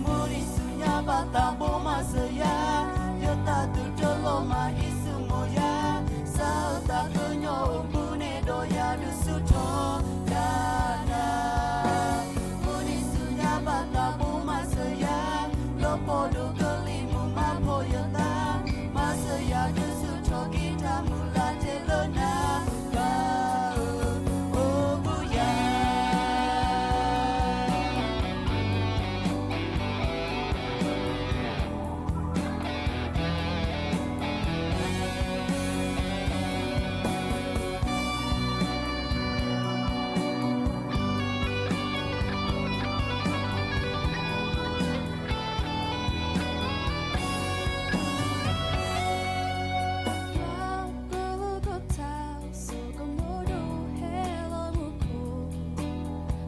မုၢ်နံၤဆူညါဘၣ်သးဘိမၤစၢၤယၤ, ယသးသုတလီၤမၤဟံးဆူၣ်မိၢ်ယၤ, စးထီၣ်သးကညီၤအိၣ်မူန့ၢ်ဒီးယၤဒုးဆူၣ်ထီၣ်တၢ်နၤ, မုၢ်နံၤဆူညါဘၣ်သးဘိမၤစၢၤယၤ, လီၤပှီၢ်ဒိၣ်ကလံၤမုၢ်မၤဖှီၣ်ယသး, မၤစၢၤယၤဒုးဆူၣ်ထီၣ်က့ၤတၢ်မုၢ်လၢ်ထဲလၢနၤ, ဘၣ်အိၣ်ဘူးယၤ. ယွၤကလုၢ်ကထါ, စိကမီၤဒိၣ်ဟဲလီၤမူခိၣ်,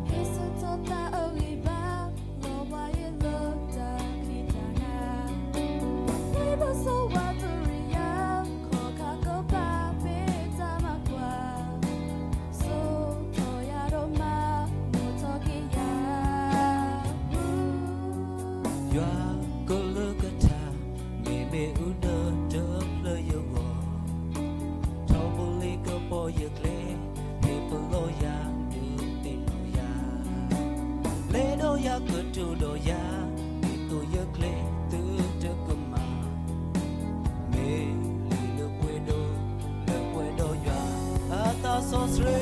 ဟ့ၣ်ဆူၣ်ထီၣ်သးအဂံၢ်ဘါ, လီၤဘှါယလၢတၢ်ခံးတၢ်နၤ, ဝံပစိဝါတရံယါ, ခီၣ်ကးကပၤပ့ၤတၢ်မၤကွၢ်, စိာ်ထီၣ်ယၤဒီးမၤ, မူထီၣ်က့ၤယၤ ယွၤကလုၢ်ကထါ, မ့မ့ၢ်အူဒၢတဖျၢၣ်ယဂီၢ်, ထီဘိလ့ကပီၤယကျဲ, ဟ့ၣ်ပလီၢ်ယၤဒုးသ့ၣ်နီၣ်ယၤ, လဲၤဒီးယၤကတိၤဒီးယၤ, ဒ်သိးယကျဲသုတကမၣ်, မ့ၢ်လၢပှဲၤဒီး, လၢပှဲၤဒီးယွၤအသးစီဆှံ,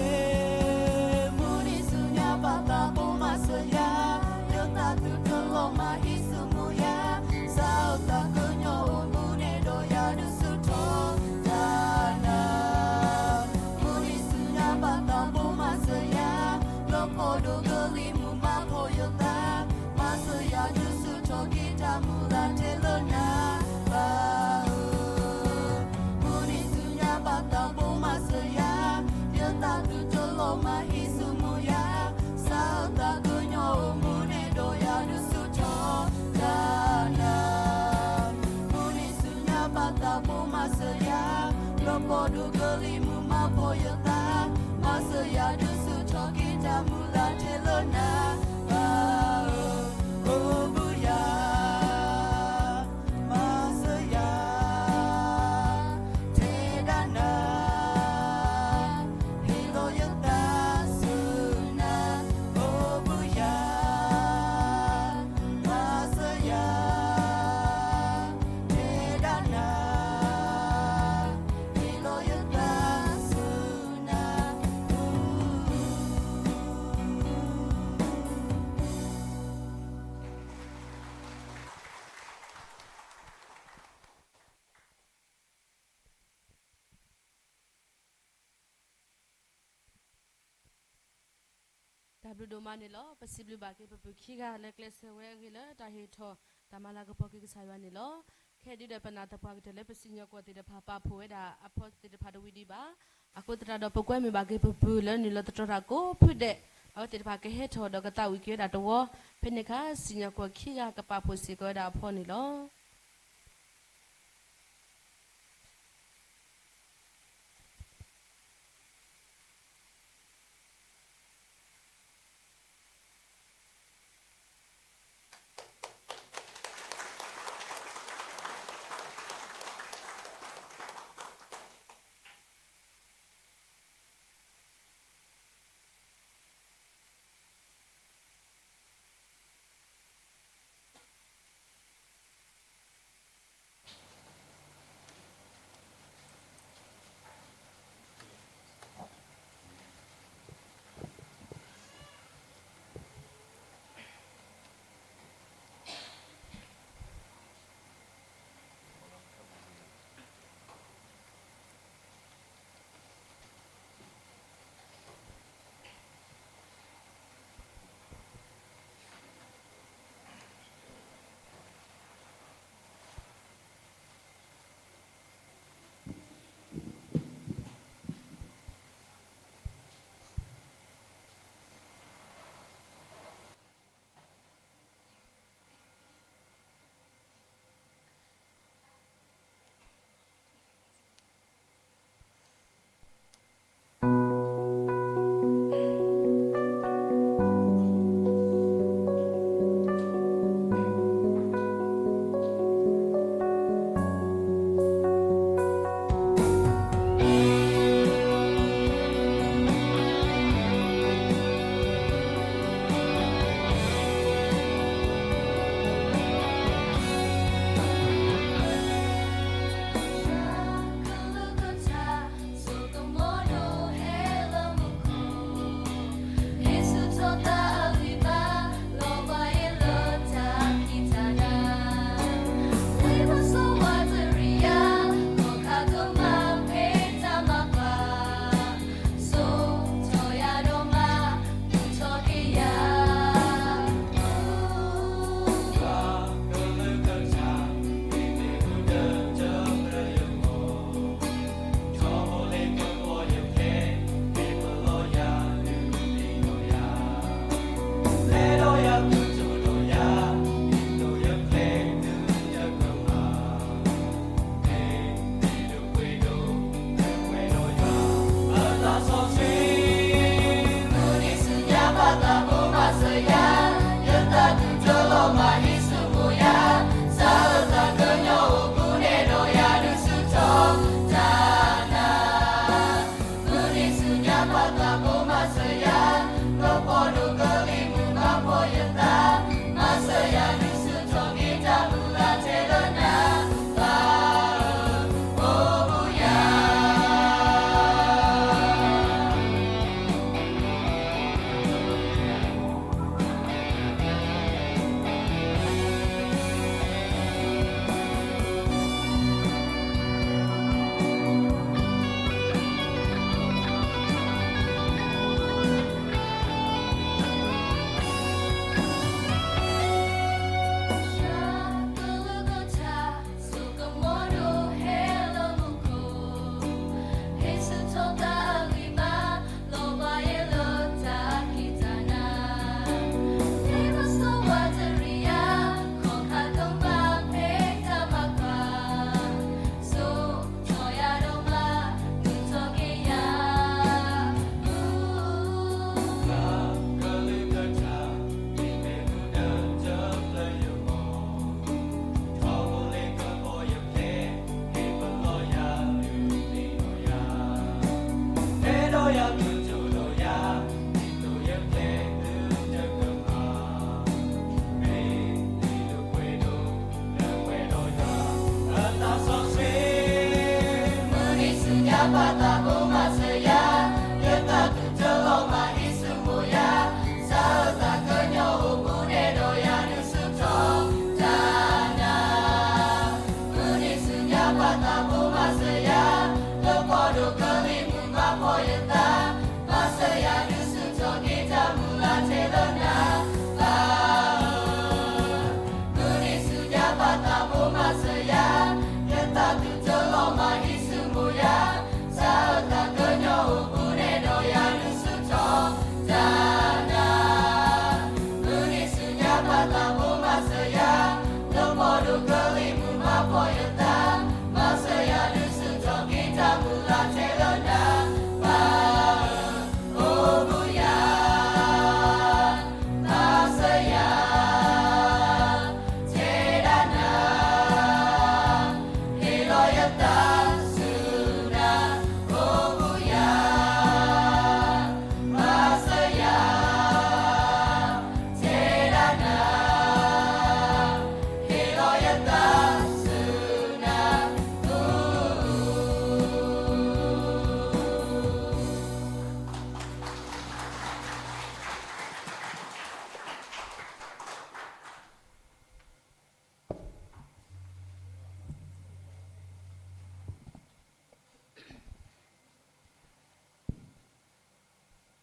မုၢ်နံၤဆူညါဘၣ်သးဘိမၤစၢၤယၤ, ယသးသုတလီၤမၤဟံးဆူၣ်မိၢ်ယၤ, စးထီၣ်သးကညီၤအိၣ်မူန့ၢ်ဒီးယၤဒုးဆူၣ်ထီၣ်တၢ်နၤ, မုၢ်နံၤဆူညါဘၣ်သးဘိမၤစၢၤယၤ, လီၤပှီၢ်ဒိၣ်ကလံၤမုၢ်မၤဖှီၣ်ယသး, မၤစၢၤယၤဒုးဆူၣ်ထီၣ်က့ၤတၢ်မုၢ်လၢ်ထဲလၢနၤ, ဘၣ်အိၣ်ဘူးယၤ. မုၢ်နံၤဆူညါဘၣ်သးဘိမၤစၢၤယၤ, ယသးသုတလီၤမၤဟံးဆူၣ်မိၢ်ယၤ, စးထီၣ်သးကညီၤအိၣ်မူန့ၢ်ဒီးယၤဒုးဆူၣ်ထီၣ်တၢ်နၤ, မုၢ်နံၤဆူညါဘၣ်သးဘိမၤစၢၤယၤ, လီၤပှီၢ်ဒိၣ်ကလံၤမုၢ်မၤဖှီၣ်ယသး, မၤစၢၤယၤဒုးဆူၣ်ထီၣ်က့ၤတၢ်မုၢ်လၢ်ထဲလၢနၤ, ဘၣ်အိၣ်ဘူးယၤ. မၤစၢၤယၤ, ထဲဒၣ်နၤ, ဟ့ၣ်လီၤယသးဆူနၤ, အိၣ်ဘူးယၤ. တၢ်ဘျုးဒိၣ်မးန့ၣ်လီၤ. ပစံးဘျုးဘၣ်က့ၤပပုၢ်ခံဂၤလၢကျဲးစၢးဝဲအဂ့ၢ်လၢတၢ်ဟ့ၣ်ထီၣ်တၢ်မၤလၤကပီၤက့ၤကစၢ်ယွၤန့ၣ်လီၤ. ခဲအံၤဒုဒီးပနၢ်သပှၢ်ကတၢၢ်လၢပစံၣ်ညီၣ်ကွီၢ်သ့ၣ်တဖၣ် ပာ်ဖှိၣ်ဝဲဒၣ်အဖီသ့ၣ်တဖၣ်တဝံၤဒံးဘၣ်. အဃိသတးဒီးပကွဲမုာ်ဘၣ်က့ၤပပုၢ်လၢနုာ်လီၤသတြီၤတၢ်ကိးဖုဒဲး, အဝဲသ့ၣ်တဖၣ်ကဟဲထီၣ်ဒီးကသးဝံၣ်က့ၤဝဲဒၣ်တဝီ, ဖဲန့ၣ်အခါ စံၣ်ညီၣ်ကွီၢ်ခံဂၤကပာ်ဖှိၣ်စ့ၢ်ကီးဝဲဒၣ်အဖီန့ၣ်လီၤ.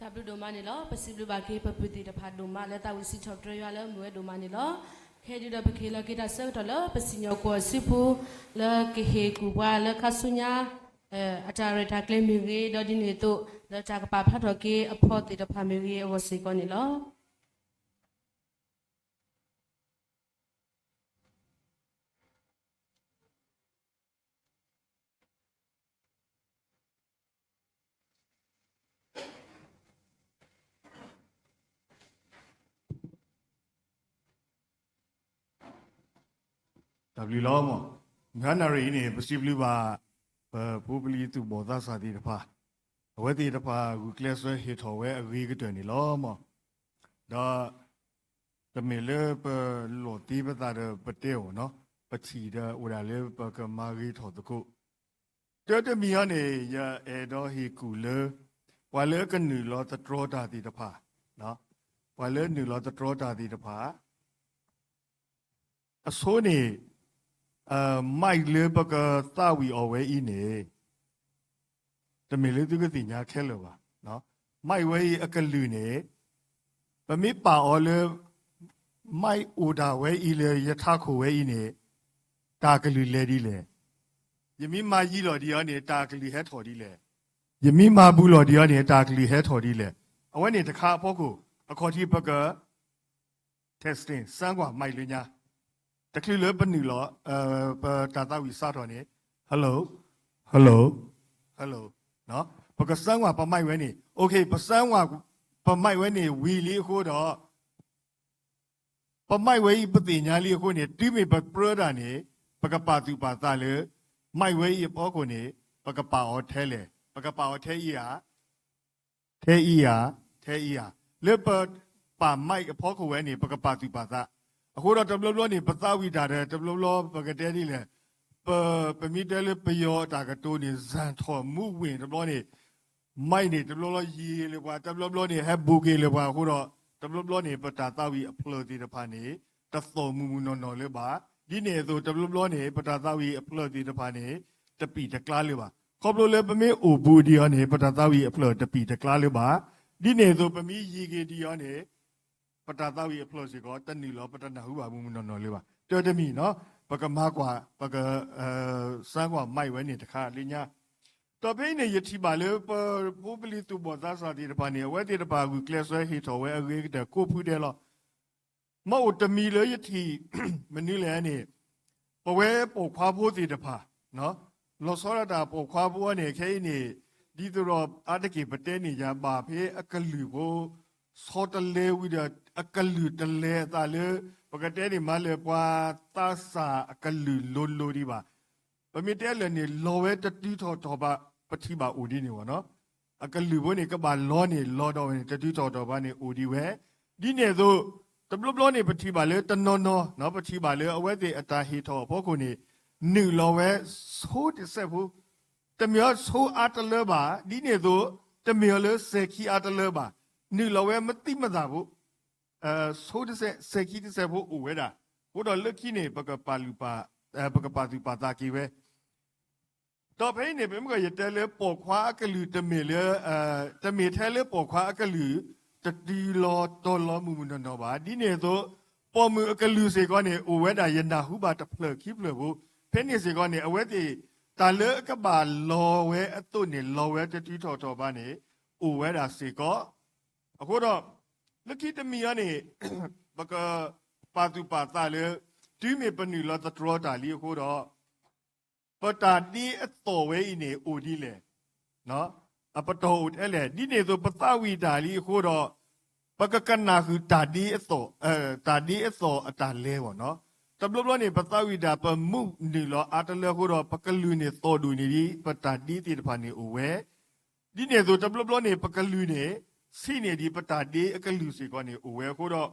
တၢ်ဘျုးဒိၣ်မးန့ၣ်လီၤ. ပစံးဘျုးဘၣ်က့ၤပပုၢ်သ့ၣ်တဖၣ်ဒိၣ်မး လၢသးဝံၣ်စံးထီၣ်ပတြၢၤယွၤလၢမုၢ်ဝဲဒိၣ်မးန့ၣ်လီၤ. ခဲအံၤဒုးဒီး ပကဟ့ၣ်လီၤက့ၤတၢ်ဆၢကတီၢ်လၢ ပစံၣ်ညီၣ်ကွီၢ်စုပူၤ လၢကဟ့ၣ်ကူၣ်ပှၤလၢခါဆူညါ အတၢ်ရဲၣ်တၢ်ကျဲၤမ့ၢ်ဂ့ၤ, ဒီးဒ်န့ၣ်အသိး လၢတၢ်ကပာ်ဖျါထီၣ်က့ၤအဖီသ့ၣ်တဖၣ်မ့ၢ်ဂ့ၤအဂီၢ်စ့ၢ်ကီးန့ၣ်လီၤ. တၢ်ဘျုးလီၤ. မုၢ်ဟါနၣ်ရံၣ်အံၤန့ၣ် ပစံးဘျုးဘၣ် ပဖိပလံၤသူၣ်ဘီၣ်သးစၢ်သ့ၣ်တဖၣ်, အဝဲသ့ၣ်တဖၣ်ဂုာ်ကျဲးစၢးဟ့ၣ်ထီၣ်ဝဲအဂ့ၤကတၢၢ်န့ၣ်လီၤ. ဒီး တမ့ၢ်လၢပလီၢ်သ့ပသးဒီးပတဲအီၤနီၤ, ပထံၣ်ဒီးအိၣ်ဒၣ်လၢပကမၤဂ့ၤထီၣ်သကိး, တၢ်တမံၤအံၤန့ၣ် ယအဲၣ်ဒိးဟ့ၣ်ကူၣ်လၢ ပှၤလၢအကနုာ်လီၤသတြီတၢ်သ့ၣ်တဖၣ်, ပှၤလၢနုာ်လီၤသတြီတၢ်သ့ၣ်တဖၣ် အဆိန့ၣ် မံၣ်လၢပကသးဝံၣ်အီၤဝဲအံၤန့ၣ် တမ့ၢ်လၢသုကသ့ၣ်ညါခဲလၢာ်ဘၣ်. မံၣ်ဝဲအံၤအကလုာ်န့ၣ် ပမ့ၢ်ပာ်အီၤလၢ မံၣ်အိၣ်ဒၣ်ဝဲအံၤလၢယထးခိၣ်ဝဲအံၤန့ၣ် တၢ်ကလုၢ်လဲၤဒ်လဲၣ်. ယမ့ၢ်မၤယံၤလီၤဒံးအီၤန့ၣ် တၢ်ကလုၢ်ဟဲထီၣ်ဒ်လဲၣ်. ယမ့ၢ်မၤဘူးလီၤဒံးအီၤန့ၣ် တၢ်ကလုၢ်ဟဲထီၣ်ဒ်လဲၣ်. အဝဲန့ၣ်တခါအဖီခိၣ် အခီၣ်ထံးပက testing စၢကွၢ်မံၣ်လၢညါ, တချုးလၢပနုာ်လီၤ ပတၢ်သးဝံၣ်စးထီၣ်န့ၣ် hello hello hello ပကစၢကွၢ်ပမံၣ်ဝဲန့ၣ် okay ပစၢကွၢ်ပမံၣ်ဝဲန့ၣ်ဝံၤလံအဃိဒီး ပမံၣ်ဝဲအံၤပသ့ၣ်ညါလံအဃိန့ၣ် တုၤမ့ၢ်ပပြၢတၢ်န့ၣ် ပကပာ်သူၣ်ပာ်သးလၢ မံၣ်ဝဲအံၤအဖီခိၣ်န့ၣ် ပကပာ်အီၤထဲလဲၣ်, ပကပာ်အီၤထဲအံၤဧါ ထဲအံၤဧါ, ထဲအံၤဧါ, လၢပပာ်မံၣ်အဖီခိၣ်ဝဲန့ၣ် ပကပာ်သူၣ်ပာ်သး, အဃိဒီးတဘျီဘျီန့ၣ် ပသးဝံၣ်တၢ်ဒီး တဘျီဘျီပကတဲဒ်လဲၣ်, ပ ပမ့ၢ်တဲလၢပယီၤအတၢ်ကတိၤန့ၣ် စၢၣ်ထီၣ်မူဝ့ၢ်တဘျီန့ၣ် မံၣ်န့ၣ် တဘျီဘျီယံၤလၢၤပှၤ, တဘျီဘျီန့ၣ် ဟဲဘူးက့ၤလၢၤပှၤအဃိဒီး တဘျီဘျီန့ၣ် ပတၢ်သးဝံၣ်အဖျၢၣ်သ့ၣ်တဖၣ်န့ၣ် တသိၣ်မုၢ်မုၢ်နီၢ်နီၢ်လၢၤဘၣ်. ဒ်န့ၣ်အသိး တဘျီဘျီန့ၣ် ပတၢ်သးဝံၣ်အဖျၢၣ်သ့ၣ်တဖၣ်န့ၣ် တပံာ်တကျါလၢၤဘၣ်. ခီဖျိလၢပမ့ၢ်အိၣ်ဘူးဒံးအီၤန့ၣ် ပတၢ်သးဝံၣ်အဖျၢၣ်တပံာ်တကျါလၢၤဘၣ်. ဒ်န့ၣ်အသိး ပမ့ၢ်ယံၤက့ၤဒံးအီၤန့ၣ် ပတၢ်သးဝံၣ်အဖျၢၣ်စ့ၢ်ကီး တနုာ်လီၤ ပတနၢ်ဟူဘၣ်မုၢ်မုၢ်နီၢ်နီၢ်လၢၤဘၣ်. တၢ်တမံၤနီၤ ပကမၤကွၢ် ပက စၢကွၢ်မံၣ်ဝဲန့ၣ်တခါလၢညါ ဒီးဖဲအံၤန့ၣ် ယထံၣ်ဘၣ်လၢပ ဖိပလံၤသူၣ်ဘီၣ်သးစၢ်သ့ၣ်တဖၣ်န့ၣ် အဝဲသ့ၣ်တဖၣ်ဂုာ်ကျဲးစၢးဟ့ၣ်ထီၣ်ဝဲအဂ့ၤကတၢၢ်ကိးဖုဒဲးလီၤ. မ့ၢ်အိၣ်တမံၤလၢယထံၣ် မနုၤလဲၣ်န့ၣ် ပဝဲပိာ်ခွါဖိသ့ၣ်တဖၣ် လီၤဆီဒၣ်တၢ်ပိာ်ခွါဖိအံၤန့ၣ် ခဲအံၤန့ၣ် ဒ်သိးဒီးအါတက့ၢ်ပတဲန့ၣ်ယၤဘၣ်ဖဲအကလုၢ်ဖိ ဆီတလဲဝံၤဒီး အကလုၢ်တလဲအသးလၢ ပကတဲန့ၣ်မးလၢပှၤသးစၢ်အကလုၢ်လိၤလိၤဒံးဘၣ်. ပမ့ၢ်တဲလၢာ်န့ၣ် လီၤဝဲတတုၤထီၣ်ထီၣ်ဘၣ် ပထံၣ်ဘၣ်အိၣ်ဒ်န့ၣ်ဘၣ်နီၤ. အကလုၢ်ဖိန့ၣ် ကဘၣ်လီန့ၣ် လီဒီးဝဲန့ၣ် တတုၤထီၣ်ထီၣ်ဘၣ်န့ၣ် အိၣ်ဒံးဝဲ. ဒ်န့ၣ်အသိး တဘျီဘျီန့ၣ် ပထံၣ်ဘၣ်လၢတနီၤနီၤ ပထံၣ်ဘၣ်လၢအဝဲသ့ၣ်အတၢ်ဟ့ၣ်ထီၣ်အဖီခိၣ်န့ၣ် နုာ်လီၤဝဲဆိတစဲးဖိ တမ့ၢ်အီၤဆိအါတလၢဘၣ်, ဒ်န့ၣ်အသိး တမ့ၢ်အီၤလၢစဲးခံအါတလၢဘၣ်, နုာ်လီၤဝဲမသံမသးဖိ ဆိတစဲး စဲးခံတစဲးဖိအိၣ်ဝဲဒၣ်. အဃိဒီးလၢခံန့ၣ် ပကပာ်သူၣ်ပာ်သးက့ၤဝဲ ဒီးဖဲအံၤန့ၣ် ပမ့ၢ်ကီးယတဲလၢပိာ်ခွါအကလုၢ်တမ့ၢ်လၢ တမ့ၢ်ထဲလၢပိာ်ခွါအကလုၢ် တတုၤလီၤတီၤလီၤမုၢ်မုၢ်နီၢ်နီၢ်ဘၣ်. ဒ်န့ၣ်အသိး ပိာ်မုၣ်အကလုၢ်စ့ၢ်ကီးန့ၣ် အိၣ်ဝဲဒၣ်ယနၢ်ဟူဘၣ်တဖျၢၣ်ခံဖျၢၣ်ဖိ, ဖဲန့ၣ်စ့ၢ်ကီးန့ၣ် အဝဲသ့ၣ် တၢ်လၢအကဘၣ်လီၤဝဲအသိးန့ၣ် လီၤဝဲတတုၤထီၣ်ထီၣ်ဘၣ်န့ၣ် အိၣ်ဝဲဒၣ်စ့ၢ်ကီး. အဃိဒီး လၢခံတမံၤအံၤန့ၣ် ပကပာ်သူၣ်ပာ်သးလၢ တုၤမ့ၢ်ပနုာ်လီၤသတြီတၢ်လံအဃိဒီး ပတၢ်ဒ့အသီၣ်ဝဲအံၤန့ၣ် အိၣ်ဒ်လဲၣ်, အပတီၢ်အိၣ်ထဲလဲၣ်. ဒ်န့ၣ်အသိး ပသးဝံၣ်တၢ်လံအဃိဒီး ပကကနၣ်ဃုာ်တၢ်ဒ့အသီၣ်, တၢ်ဒ့အသီၣ်အတၢ်လဲၤဘၣ်နီၤ. တဘျီဘျီန့ၣ် ပသးဝံၣ်ဒၣ်ပမူးနုာ်လီၤအါတလၢအဃိဒီး ပကလုၢ်န့ၣ်သီၣ်ဒိၣ်န့ၢ်ဒံး ပတၢ်ဒ့သ့ၣ်တဖၣ်န့ၣ်အိၣ်ဝဲ, ဒ်န့ၣ်အသိး တဘျီဘျီန့ၣ် ပကလုၢ်န့ၣ် ဆံးန့ၢ်ဒံးပတၢ်ဒ့အကလုၢ်စ့ၢ်ကီးန့ၣ်အိၣ်ဝဲအဃိဒီး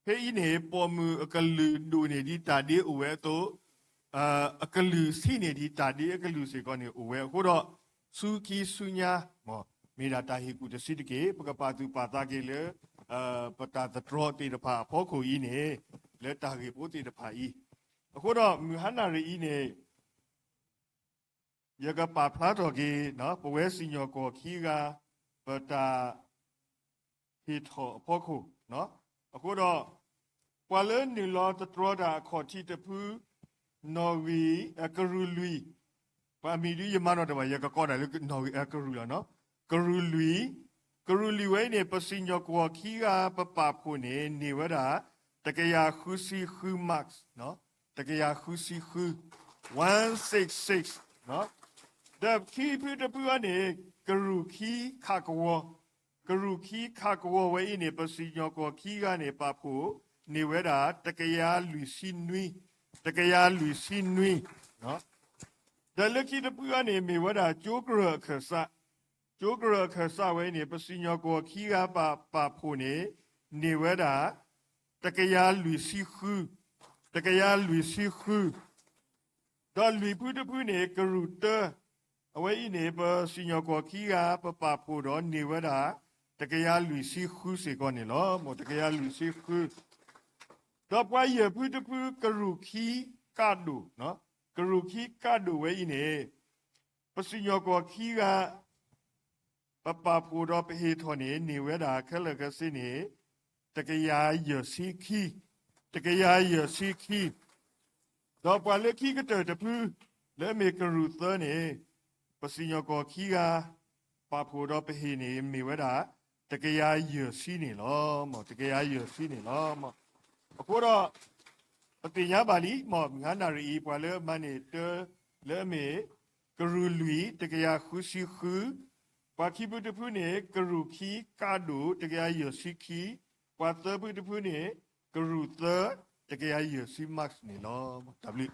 ဖဲအံၤန့ၣ် ပိာ်မုၣ်အကလုၢ်ဒိၣ်န့ၢ်ဒံးတၢ်ဒ့အိၣ်ဝဲအသိး, အကလုၢ်ဆံးန့ၢ်ဒံးတၢ်ဒ့အကလုၢ်စ့ၢ်ကီးန့ၣ်အိၣ်ဝဲအဃိဒီး ဆူခံဆူညါ မ့ၢ်ဒၣ်တၢ်ဟ့ၣ်ကူၣ်တဆံးတက့ၢ်. ပကပာ်သူၣ်ပာ်သးက့ၤလၢ ပတၢ်သတြီၤသ့ၣ်တဖၣ်အဖီခိၣ်အံၤန့ၣ် လၢတၢ်ဂ့ၢ်ဖိသ့ၣ်တဖၣ်အံၤ, အဃိဒီးမုၢ်ဟါနၣ်ရံၣ်အံၤန့ၣ် ယကပာ်ဖျါထီၣ်က့ၤ ပဝဲစံၣ်ညီၣ်ကွီၢ်ခံဂၤ ပတၢ် ဟ့ၣ်ထီၣ်အဖီခိၣ်, အဃိဒီး ပှၤလၢနုာ်လီၤသတြီၤတၢ်အခီၣ်ထံးတဖု နီၣ်ဂံၢ် ကရူၢ်လွံၢ်, ပှၤမံၤဒုးယမၤနီၣ်တဘၣ် ယကကိးဒၣ်လၢနီၣ်ဂံၢ် ကရူၢ်လီၤ, ကရူၢ်လွံၢ်, ကရူၢ်လွံၢ်ဝဲအံၤန့ၣ် ပစံၣ်ညီၣ်ကွီၢ်ခံဂၤပပာ်ဖှိၣ်န့ၣ် န့ၢ်ဝဲဒၣ် တကယၤဃုဆံဃု marks, တကယၤဃုဆံဃု, one six six, ဒီးခံဖုတဖုအံၤန့ၣ် ကရူၢ်ခံခးကဝီၤ, ကရူၢ်ခံခးကဝီၤဝဲအံၤန့ၣ် ပစံၣ်ညီၣ်ကွီၢ်ခံဂၤန့ၣ် ပာ်ဖှိၣ်န့ၢ်ဝဲဒၣ် တကယၤလွံၢ်ဆံနွံ, တကယၤလွံၢ်ဆံနွံ, ဒီးလၢခံတဖုအံၤန့ၣ် မ့ၢ်ဝဲဒၣ်ကၠိကရၢၢ်အခၢၣ်စး, ကၠိကရၢၢ်အခၢၣ်စးဝဲအံၤန့ၣ် ပစံၣ်ညီၣ်ကွီၢ်ခံဂၤပာ်ဖှိၣ်န့ၣ် န့ၢ်ဝဲဒၣ် တကယၤလွံၢ်ဆံဃု, တကယၤလွံၢ်ဆံဃု, ဒီးလွံၢ်ဖုတဖုန့ၣ် ကရူၢ်တၢ, အဝဲအံၤန့ၣ် ပစံၣ်ညီၣ်ကွီၢ်ခံဂၤ ပပာ်ဖှိၣ်ဒီးန့ၢ်ဝဲဒၣ် တကယၤလွံၢ်ဆံဃုစ့ၢ်ကီးန့ၣ်လီၤ. တကယၤလွံၢ်ဆံဃု, ဒီးပှၤယဲၢ်ဖုတဖု ကရူၢ်ခံကးဒိၣ်, ကရူၢ်ခံကးဒိၣ်ဝဲအံၤန့ၣ် ပစံၣ်ညီၣ်ကွီၢ်ခံဂၤ ပပာ်ဖှိၣ်ဒီးပဟ့ၣ်ထီၣ်န့ၣ် န့ၢ်ဝဲဒၣ်ခဲလၢာ်ခဲဆ့န့ၣ် တကယၤယဲၢ်ဆံခံ, တကယၤယဲၢ်ဆံခံ, ဒီးပှၤလၢခံကတၢၢ်တဖု လၢအမ့ၢ်ကရူၢ်သၢန့ၣ် ပစံၣ်ညီၣ်ကွီၢ်ခံဂၤ ပာ်ဖှိၣ်ဒီးပဟ့ၣ်န့ၣ် မ့ၢ်ဝဲဒၣ် တကယၤယဲၢ်ဆံန့ၣ်လီၤ, တကယၤယဲၢ်ဆံန့ၣ်လီၤ. အဃိဒီး ပသ့ၣ်ညါဘၣ်လံ မ့ၢ်မုၢ်ဟါနၣ်ရံၣ်အံၤ ပှၤလၢအမၤန့ၢ်တၢ်လၢအမ့ၢ် ကရူၢ်လွံၢ် တကယၤဃုဆံဃု, ပှၤခံဖုတဖုန့ၣ် ကရူၢ်ခံကးဒိၣ် တကယၤယဲၢ်ဆံခံ, ပှၤသၢဖုတဖုန့ၣ် ကရူၢ်သၢ တကယၤယဲၢ်ဆံ marks န့ၣ်လီၤ. တၢ်ဘျုး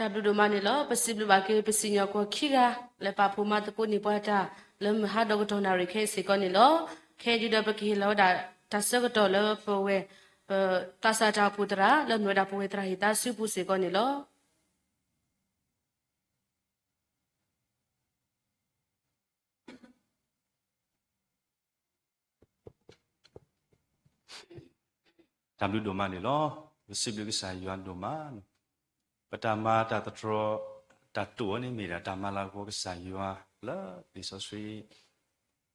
တၢ်ဘျုးဒိၣ်မးန့ၣ်လီၤ. ပစံးဘျုးဘၣ်က့ၤ ပစံၣ်ညီၣ်ကွီၢ်ခံဂၤ လၢပာ်ဖှိၣ်မၤသကိးန့ၢ်ပှၤတၢ် လၢမုၢ်ဟါဒီးကတီၢ်နၣ်ရံၣ်ခဲအံၤစ့ၢ်ကီးန့ၣ်လီၤ. ခဲအံၤဒုဒီး ပကဟ့ၣ်လီၤဝဲဒၣ်တၢ်ဆၢကတီၢ်လၢပဝဲ ပသးစၢ်တၢ်အိၣ်ဖှိၣ်သရၣ် လၢမ့ၢ်ဝဲဒၣ်ပဝဲသရၣ်ဟ့ၣ်သးစုပူၤစ့ၢ်ကီးန့ၣ်လီၤ. တၢ်ဘျုးဒိၣ်မးန့ၣ်လီၤ. ပစံးဘျုးကစၢ်ယွၤဒိၣ်မးန့ၣ်, ပတၢ်မၤတၢ်သတြီၤ တၢ်တိာ်အီၤန့ၣ်မ့ၢ်ဒၣ် တၢ်မၤလၤကပီၤကစၢ်ယွၤလၢလံာ်စီဆှံ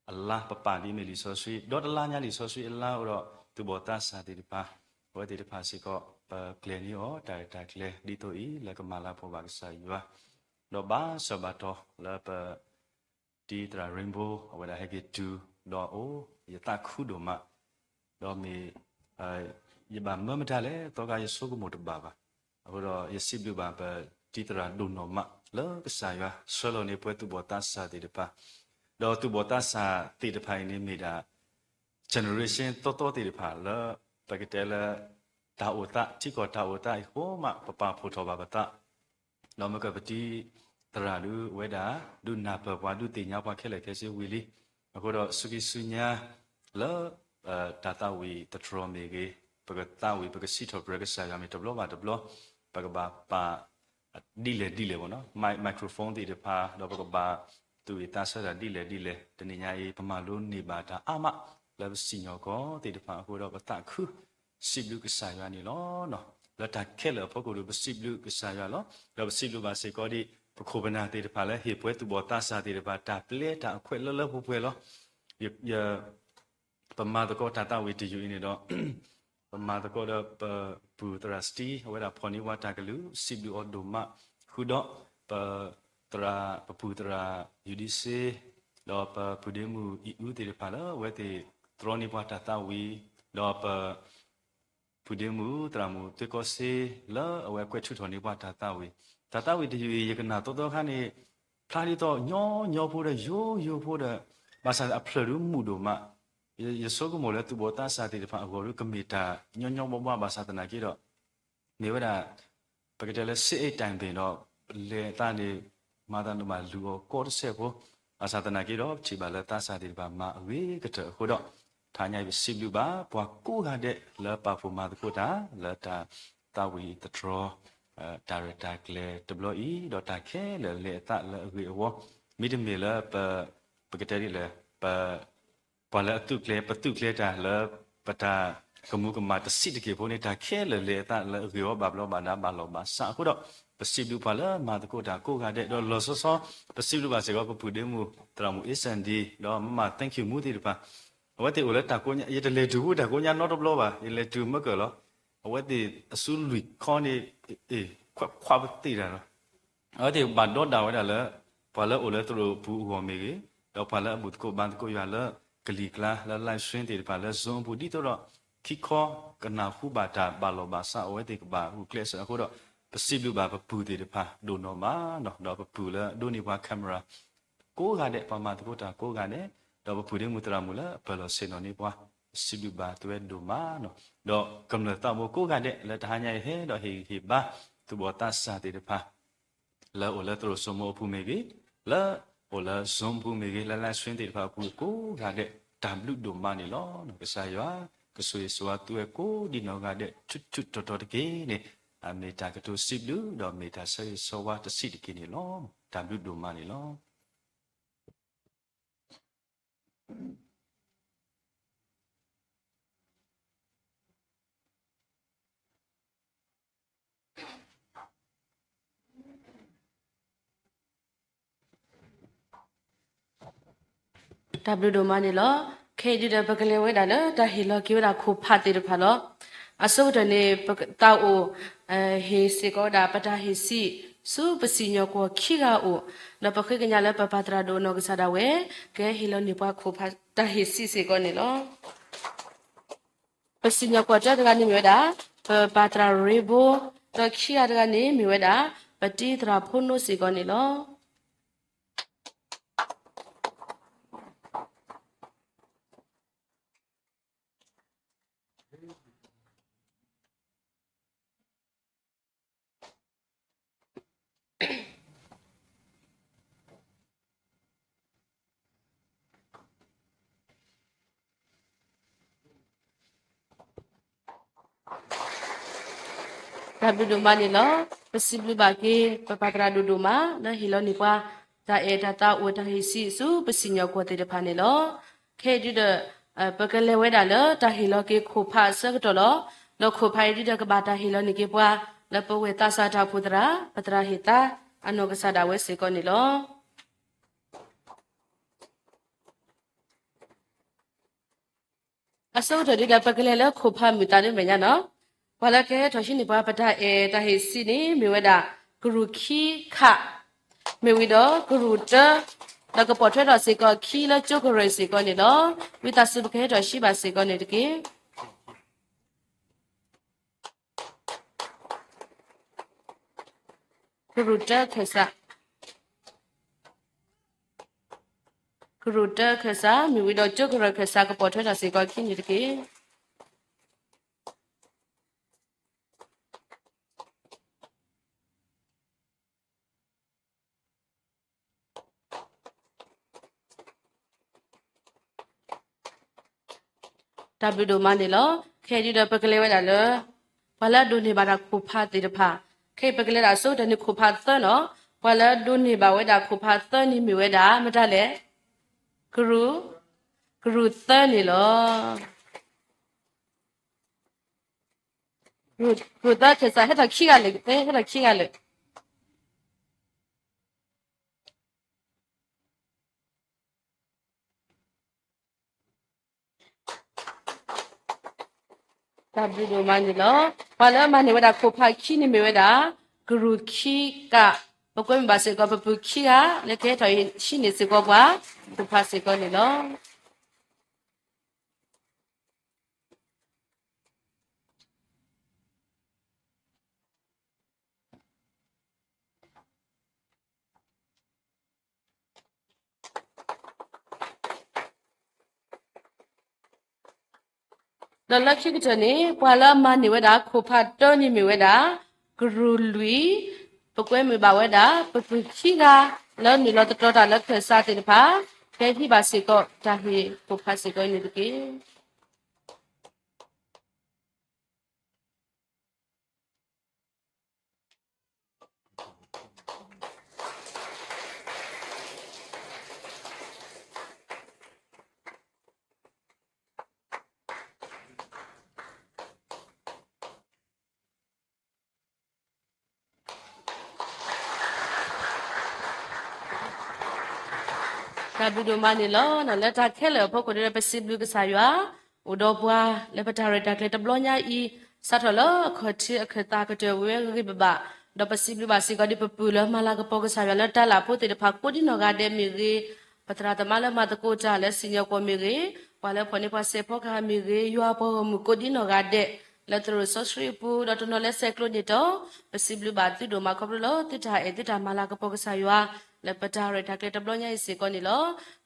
အလါ ပပာ်ဒ်မ့ၢ်လံာ်စီဆှံ ဒီတလါညါလံာ်စီဆှံအလါအိၣ်ဒီး သူၣ်ဘီၣ်သးစၢ်သ့ၣ်တဖၣ်, အဝဲသ့ၣ်တဖၣ်စ့ၢ်ကီး ပကျဲၤန့ၢ်အီၤတၢ်ရဲၣ်တၢ်ကျဲၤ ဒ်သိးအံၤ လၢကမၤလၤကပီၤဘၣ်ကစၢ်ယွၤ, ဒီးဘၣ်ဆၢဘၣ်တီၤလၢပ တံၤသရၣ် Rainbow အဝဲဒၣ်ဟဲက့ၤတုၤ ဒီးအိၣ် ယသးခုဒိၣ်မး, ဒီးမ့ၢ် ယဘၣ်မၢမတၤလဲၣ် သီခါယဆိကမိၣ်တဘၣ်ဘၣ်. အဃိဒီးယစံးဘျုးဘၣ်ပတံၤသရၣ်ဒိၣ်နီၢ်မး လၢကစၢ်ယွၤဆှၢလီၤန့ၢ်ပှၤသူၣ်ဘီၣ်သးစၢ်သ့ၣ်တဖၣ်, ဒီးသူၣ်ဘီၣ်သးစၢ်သ့ၣ်တဖၣ်အံၤန့ၣ်မ့ၢ်ဒၣ် generation သီသီသ့ၣ်တဖၣ်လၢ ပကတဲလၢ တၢ်အိၣ်သး ထံကီၢ်တၢ်အိၣ်သးအံၤဃိမး ပပာ်ဖှိၣ်ထီၣ်ဘၣ်ပသး ဒီးမ့ၢ်ကပတံၤသရၣ်ဒုးဝဲဒၣ် ဒုးနၢ်ပၢၢ်ပှၤ ဒုးသ့ၣ်ညါပှၤခဲလၢာ်ခဲဆ့ဝံၤလံ. အဃိဒီးဆူခံဆူညါ လၢ တၢ်သးဝံၣ်သတြီၤမ့ၢ်ဂ့ၤ, ပကသးဝံၣ် ပကစံးထီၣ်ပတြၢၤကစၢ်ယွၤမ့ၢ်တဘျီဘၣ်တဘျီ, ပကဘၣ်ပာ် ဒ်လဲၣ်ဒ်လဲၣ် မ့ၢ်နီၤ microphone သ့ၣ်တဖၣ် ဒီးပကဘၣ်သူၣ်ဝံၣ်သးဆၢတၢ်ဒ်လဲၣ်ဒ်လဲၣ် တနံၤညါအံၤ ပမၤလိန့ၢ်ဘၣ်တၢ်အါမး လၢပစံၣ်ညီၣ်ကွီၢ်သ့ၣ်တဖၣ်အဃိဒီး ပသးခု စံးဘျုးကစၢ်ယွၤန့ၣ်လီၤ. လၢတၢ်ခဲလၢာ်အဖီခိၣ်ဒီး ပစံးဘျုးကစၢ်ယွၤလီၤ. ဒီးပစံးဘျုးဘၣ်စ့ၢ်ကီးဒ် ပခိၣ်ပနၢ်သ့ၣ်တဖၣ်လၢဟ့ၣ်ပှၤသူၣ်ဘီၣ်သးစၢ်သ့ၣ်တဖၣ် တၢ်ပျဲတၢ်အခွဲးလၢလၢပှဲၤပှဲၤလီၤ. ယ ပမၤသကိးတၢ်သးဝံၣ်တယုၢ်အံၤန့ၣ်ဒီး ပမၤသကိးဒီးပပုၢ်သရၣ် Steve အဝဲဒၣ်ဖီၣ်န့ၢ်ပှၤတၢ်ကလုၢ် စံးဘျုးအီၤဒိၣ်မး ဃုာ်ဒီး ပသရၣ် ပပုၢ်သရၣ် ယူဒံစ့ ဒီးပပုၢ်ဒ့မုၣ်အံၤအူသ့ၣ်တဖၣ်လၢအဝဲသ့ၣ်တြီန့ၢ်ပှၤတၢ်သးဝံၣ်, ဒီးပ ပုၢ်ဒ့မုၣ်သရၣ်မုၣ်သွ့ကီစ့ လၢအဝဲကွဲးထုးထီၣ်န့ၢ်ပှၤတၢ်သးဝံၣ်, တၢ်သးဝံၣ်တယုၢ်အံၤ ယကနၣ်သီသီခါန့ၣ် ဖျါဒ်သိးညီညီဖိဒီးယိယိဖိဒီး ဘၣ်ဆၣ်အဖျၢၣ်ဒုးမုာ်ဒိၣ်မး, ယ ယဆိကမိၣ်လၢသူၣ်ဘီၣ်သးစၢ်သ့ၣ်တဖၣ်အဂီၢ်ဒုး ကမ့ၢ်တၢ်ညီညီဘှီဘှီ ဘၣ်ဆၣ်သနာ်က့ဒီး မ့ၢ်ဝဲဒၣ် ပကတဲလၢ စစ်အိမ်တိုင်ပင် ဒီး လဲၤအသးန့ၣ် မၤသးန့ၣ်ဘၣ်လူၤအီၤကီတစဲးဖိ, ဘၣ်ဆၣ်သနာ်က့ဒီး ပထံၣ်ဘၣ်လၢသးစၢ်သ့ၣ်တဖၣ်မၤအဂ့ၤကတၢၢ်အဃိဒီး တဟါညါအံၤပစံးဘျုးဘၣ် ပှၤကိးဂၤဒဲးလၢပာ်ဖှိၣ်မၤသကိးတၢ် လၢတၢ်သးဝံၣ်သတြီ တၢ်ရဲၣ်တၢ်ကျဲၤတဘျီအံၤ ဒီးတၢ်ခဲလၢာ်လဲၤအသးလၢအဂ့ၤအဝီ, မ့တမ့ၢ်လၢပ ပကတဲဒ်လဲၣ် ပ ပှၤလၢအသုးကျဲၤ ပသုးကျဲၤတၢ်လၢ ပတၢ်ကမူၤကမၣ်တဆံးတက့ၢ်ဖိန့ၣ် တၢ်ခဲလၢာ်လဲၤအသးလၢအဂ့ၤအဝီဘၣ်ဘျီးဘၣ်ဒါဘၣ်လီၢ်ဘၣ်စးအဃိဒီး ပစံးဘျုးပှၤလၢမၤသကိးတၢ်ကိးဂၤဒဲး ဒီးလီၤဆီဆီ ပစံးဘျုးဘၣ်စ့ၢ်ကီး ပပုၢ်ဒ့မုၣ် သရၣ်မုၣ်အ့စၣ်ဒံ ဒီးမမ thank you မူသ့ၣ်တဖၣ် အဝဲသ့ၣ်အိၣ်လၢတၢ်ကိးညါ ယတလဲၤတုၤဘူးတၢ်ကိးညါနီတဘျီဘၣ် ယလဲၤတုၤမၢကၢၢ်လီၤ. အဝဲသ့ၣ်အစုလွံၢ်ခီန့ၣ် ခွဲးခွါပသ့ၣ်တၢ်လီၤ. အဝဲသ့ၣ်ဘၣ်ဒီးဒၣ်ဝဲဒၣ်လၢ ပှၤလၢအိၣ်လၢသရိာ်ပူၤအဂီၢ်မ့ၢ်ဂ့ၤ, ဒီးပှၤလၢအဘူၣ်သကိးဘါသကိးယွၤလၢကလံၤကျါလၢ live stream သ့ၣ်တဖၣ်လၢ Zoom အပူၤ ဒ်သိးဒီး ခံခီကနၢ်ဟူဘၣ်တၢ်ဘၣ်လီၢ်ဘၣ်စး အဝဲသ့ၣ်ကဘၣ်ဂုာ်ကျဲးစၢးအဃိဒီး ပစံးဘျုးဘၣ်ပပုၢ်သ့ၣ်တဖၣ်ဒိၣ်နီၢ်မးနီၤ, ဒီးပပုၢ်လၢအဒိးန့ၢ်ပှၤ camera ကိးဂၤဒဲး ပှၤမၤသကိးတၢ်ကိးဂၤဒဲး, ဒီးပပုၢ်ဒ့မုၣ်သရၣ်မုၣ်လၢအပၢၢ်လီၤဆ့ၣ်နီၤန့ၢ်ပှၤ ပစံးဘျုးဘၣ်သုဝဲဒိၣ်မးနီၤ, ဒီးကမျၢၢ်သးဘိကိးဂၤဒဲး လၢတဟါညါအံၤဟဲဒီးဟ့ၣ်ဂံၢ်ဟ့ၣ်ဘါ သူၣ်ဘီၣ်သးစၢ်သ့ၣ်တဖၣ် လၢအိၣ်လၢသရိာ်စိမိၤအပူၤမ့ၢ်ဂ့ၤ, လၢအိၣ်လၢ Zoom အပူၤမ့ၢ်ဂ့ၤ, လၢ live stream သ့ၣ်တဖၣ်အပူၤကိးဂၤဒဲး တၢ်ဘျုးဒိၣ်မးန့ၣ်လီၤ. ကစၢ်ယွၤ ကဆိၣ်ဂ့ၤဆိၣ်ဝါသုဝဲကိးဒံနီၢ်ဂၤဒဲး ထူးထူးတီၤတီၤတက့ၢ်န့ၣ်, အမ့ၢ်တၢ်ကတိၤစံးဘျုး ဒီးမ့ၢ်တၢ်ဆၢဂ့ၤဆၢဝါတဆံးတက့ၢ်န့ၣ်လီၤ. တၢ်ဘျုးဒိၣ်မးန့ၣ်လီၤ. တၢ်ဘျုးဒိၣ်မးန့ၣ်လီၤ. ခဲအံၤဒုဒီး ပကလဲၤဝဲဒၣ်လၢတၢ်ဟ့ၣ်လီၤက့ၤဝဲဒၣ်ခိၣ်ဖးသ့ၣ်တဖၣ်လီၤ. အဆိကတၢၢ်န့ၣ် ပသးအိၣ် ဟ့ၣ်စ့ၢ်ကီးဝဲဒၣ် ပတၢ်ဟ့ၣ်ဆံး ဆူပစံၣ်ညီၣ်ကွီၢ်ခံဂၤအအိၣ်, ဒီးပဃ့ကညးလၢပပၢ်သရၣ်ဒိၣ်အနီၢ်ကစၢ်ဒၣ်ဝဲ ကဟဲဟ့ၣ်လီၤန့ၢ်ပှၤခိၣ်ဖးတၢ်ဟ့ၣ်ဆံးစ့ၢ်ကီးန့ၣ်လီၤ. ပစံၣ်ညီၣ်ကွီၢ်တၢတဂၤန့ၣ်မ့ၢ်ဝဲဒၣ် ပပၢ်သရၣ်ရ့ဘိ, ဒီးခံဂၤတဂၤန့ၣ်မ့ၢ်ဝဲဒၣ် ပတံၤသရၣ်ဖိနိစ့ၢ်ကီးန့ၣ်လီၤ. တၢ်ဘျုးဒိၣ်မးန့ၣ်လီၤ. ပစံးဘျုးဘၣ်က့ၤ ပပၢ်သရၣ်ဒိၣ်ဒိၣ်မး လၢဟ့ၣ်လီၤန့ၢ်ပှၤ တၢ်အဲၣ်တၢ်သးအိၣ်တၢ်ဟ့ၣ်ဆံးဆူပစံၣ်ညီၣ်ကွီၢ်သ့ၣ်တဖၣ်န့ၣ်လီၤ. ခဲအံၤဒုဒီး ပကလဲၤဝဲဒၣ်လၢတၢ်ဟ့ၣ်လီၤက့ၤခိၣ်ဖးအဆၢကတီၢ်လီၤ. ဒီးခိၣ်ဖးအံၤဒုဒီးကဘၣ်တၢ်ဟ့ၣ်လီၤန့ၢ်က့ၤပှၤ လၢပဝဲၢ်သးစၢ်တၢ်အိၣ်ဖှိၣ်သရၣ် ပသရၣ်ဟ့ၣ်သါ အနီၢ်ကစၢ်ဒၣ်ဝဲစ့ၢ်ကီးန့ၣ်လီၤ. အဆိကတၢၢ်ဒုဒီး ပကလဲၤလၢခိၣ်ဖးမုာ်သးဒ်မဲာ်ညါနီၤ. ပှၤလၢကဟဲထီၣ်ဟံးန့ၢ်ပှၤ ပတၢ်အဲၣ်တၢ်ဟ့ၣ်ဆံးန့ၣ် မ့ၢ်ဝဲဒၣ် ကရူၢ်ခံခး မ့ၢ်ဝံၤဒီးကရူၢ်တၢ, ဒီးကပိာ်ထွဲထီၣ်စ့ၢ်ကီးခံလၢကၠိကရၢၢ်စ့ၢ်ကီးန့ၣ်လီၤ. ဝံသးစူၤပကဟဲထီၣ်ဟံးဘၣ်စ့ၢ်ကီးန့ၣ်တက့ၢ်. ကရူၢ်တၢခၢၣ်စး, ကရူၢ်တၢခၢၣ်စး မ့ၢ်ဝံၤဒီးကၠိကရၢၢ်ခၢၣ်စး ကပိာ်ထွဲထီၣ်စ့ၢ်ကီးခံန့ၣ်တက့ၢ်. တၢ်ဘျုးဒိၣ်မးန့ၣ်လီၤ. ခဲအံၤဒုဒီး ပကလဲၤဝဲဒၣ်လၢ ပှၤလၢအဒိးန့ၢ်ဘၣ်တၢ်ခိၣ်ဖးသ့ၣ်တဖၣ်, ခဲအံၤပကလဲၤဒၣ်အဆိကတၢၢ်န့ၣ် ခိၣ်ဖးသၢနီၤ. ပှၤလၢအဒိးန့ၢ်ဘၣ်ဝဲဒၣ်ခိၣ်ဖးသၢန့ၣ်မ့ၢ်ဝဲဒၣ် မတၤလဲၣ်, ကရူၢ်, ကရူၢ်သၢန့ၣ်လီၤ. ကရူၢ်သၢခၢၣ်စး ဟဲထီၣ်ခံဂၤလၢာ်, ဟဲထီၣ်ခံဂၤလၢာ်. တၢ်ဘျုးဒိၣ်မးန့ၣ်လီၤ. ပှၤလၢအမၤန့ၢ်ဝဲဒၣ်ခိၣ်ဖးခံန့ၣ်မ့ၢ်ဝဲဒၣ် ကရူၢ်ခံကး, ပကွဲမုာ်ဘၣ်စ့ၢ်ကီး ပပုၢ်ခံဂၤ လၢကဟဲထီၣ်ဟံးန့ၢ်စ့ၢ်ကီးပှၤ ခိၣ်ဖးစ့ၢ်ကီးန့ၣ်လီၤ. ဒီးလၢခံကတၢၢ်န့ၣ် ပှၤလၢအမၤန့ၢ်ဝဲဒၣ် ခိၣ်ဖးတၢန့ၣ်မ့ၢ်ဝဲဒၣ် ကရူၢ်လွံၢ်, ပကွဲမုာ်ဘၣ်ဝဲဒၣ် ပပုၢ်ခံဂၤ လၢနုာ်လီၤသတြီၤတၢ်လၢခၢၣ်စးသ့ၣ်တဖၣ်, ကဟံးဘၣ်စ့ၢ်ကီး တၢ်ဟ့ၣ်ခိၣ်ဖးစ့ၢ်ကီးအံၤန့ၣ်တက့ၢ်. တၢ်ဘျုးဒိၣ်မးန့ၣ်လီၤ. လၢတၢ်ခဲလၢာ်အဖီခိၣ်ဒီး ပစံးဘျုးကစၢ်ယွၤ အိၣ်ဒီးပှၤလၢပတၢ်ရဲၣ်တၢ်ကျဲၤတဘျီညါအံၤ, စးထီၣ်လၢအခီၣ်ထံးအခၢၣ်သးကတၢၢ်ဝဲဂ့ၤဂ့ၤဘၣ်ဘၣ်, ဒီးပစံးဘျုးဘၣ်စ့ၢ်ကီးဒ်ပပုၢ်လၢမၤလၤကပီၤကစၢ်ယွၤလၢတၢ်လၢ်ဖိသ့ၣ်တဖၣ်ကိးဒ်နီၢ်ဂၤဒဲးမ့ၢ်ဂ့ၤ, ပသရၣ်သမါလၢမၤသကိးတၢ်လၢစံၣ်ညီၣ်ကွီၢ်မ့ၢ်ဂ့ၤ, ပှၤလၢဖီၣ်န့ၢ်ပှၤစဲးဖီကဟၣ်မ့ၢ်ဂ့ၤ, ယွၤပှၤဂီၢ်မုၢ်ကိးဒ်နီၢ်ဂၤဒဲး လၢသရိာ်စီဆှံအပူၤ ဒီးတနီၤလၢဆဲးကျိးန့ၢ်တီၤ, ပစံးဘျုးဘၣ်သုဒိၣ်မးခီဖျိလၢသုတၢ်အဲၣ်သုတၢ်မၤလၤကပီၤကစၢ်ယွၤ လၢပတၢ်ရဲၣ်တၢ်ကျဲၤတဘျီညါအံၤစ့ၢ်ကီးန့ၣ်လီၤ.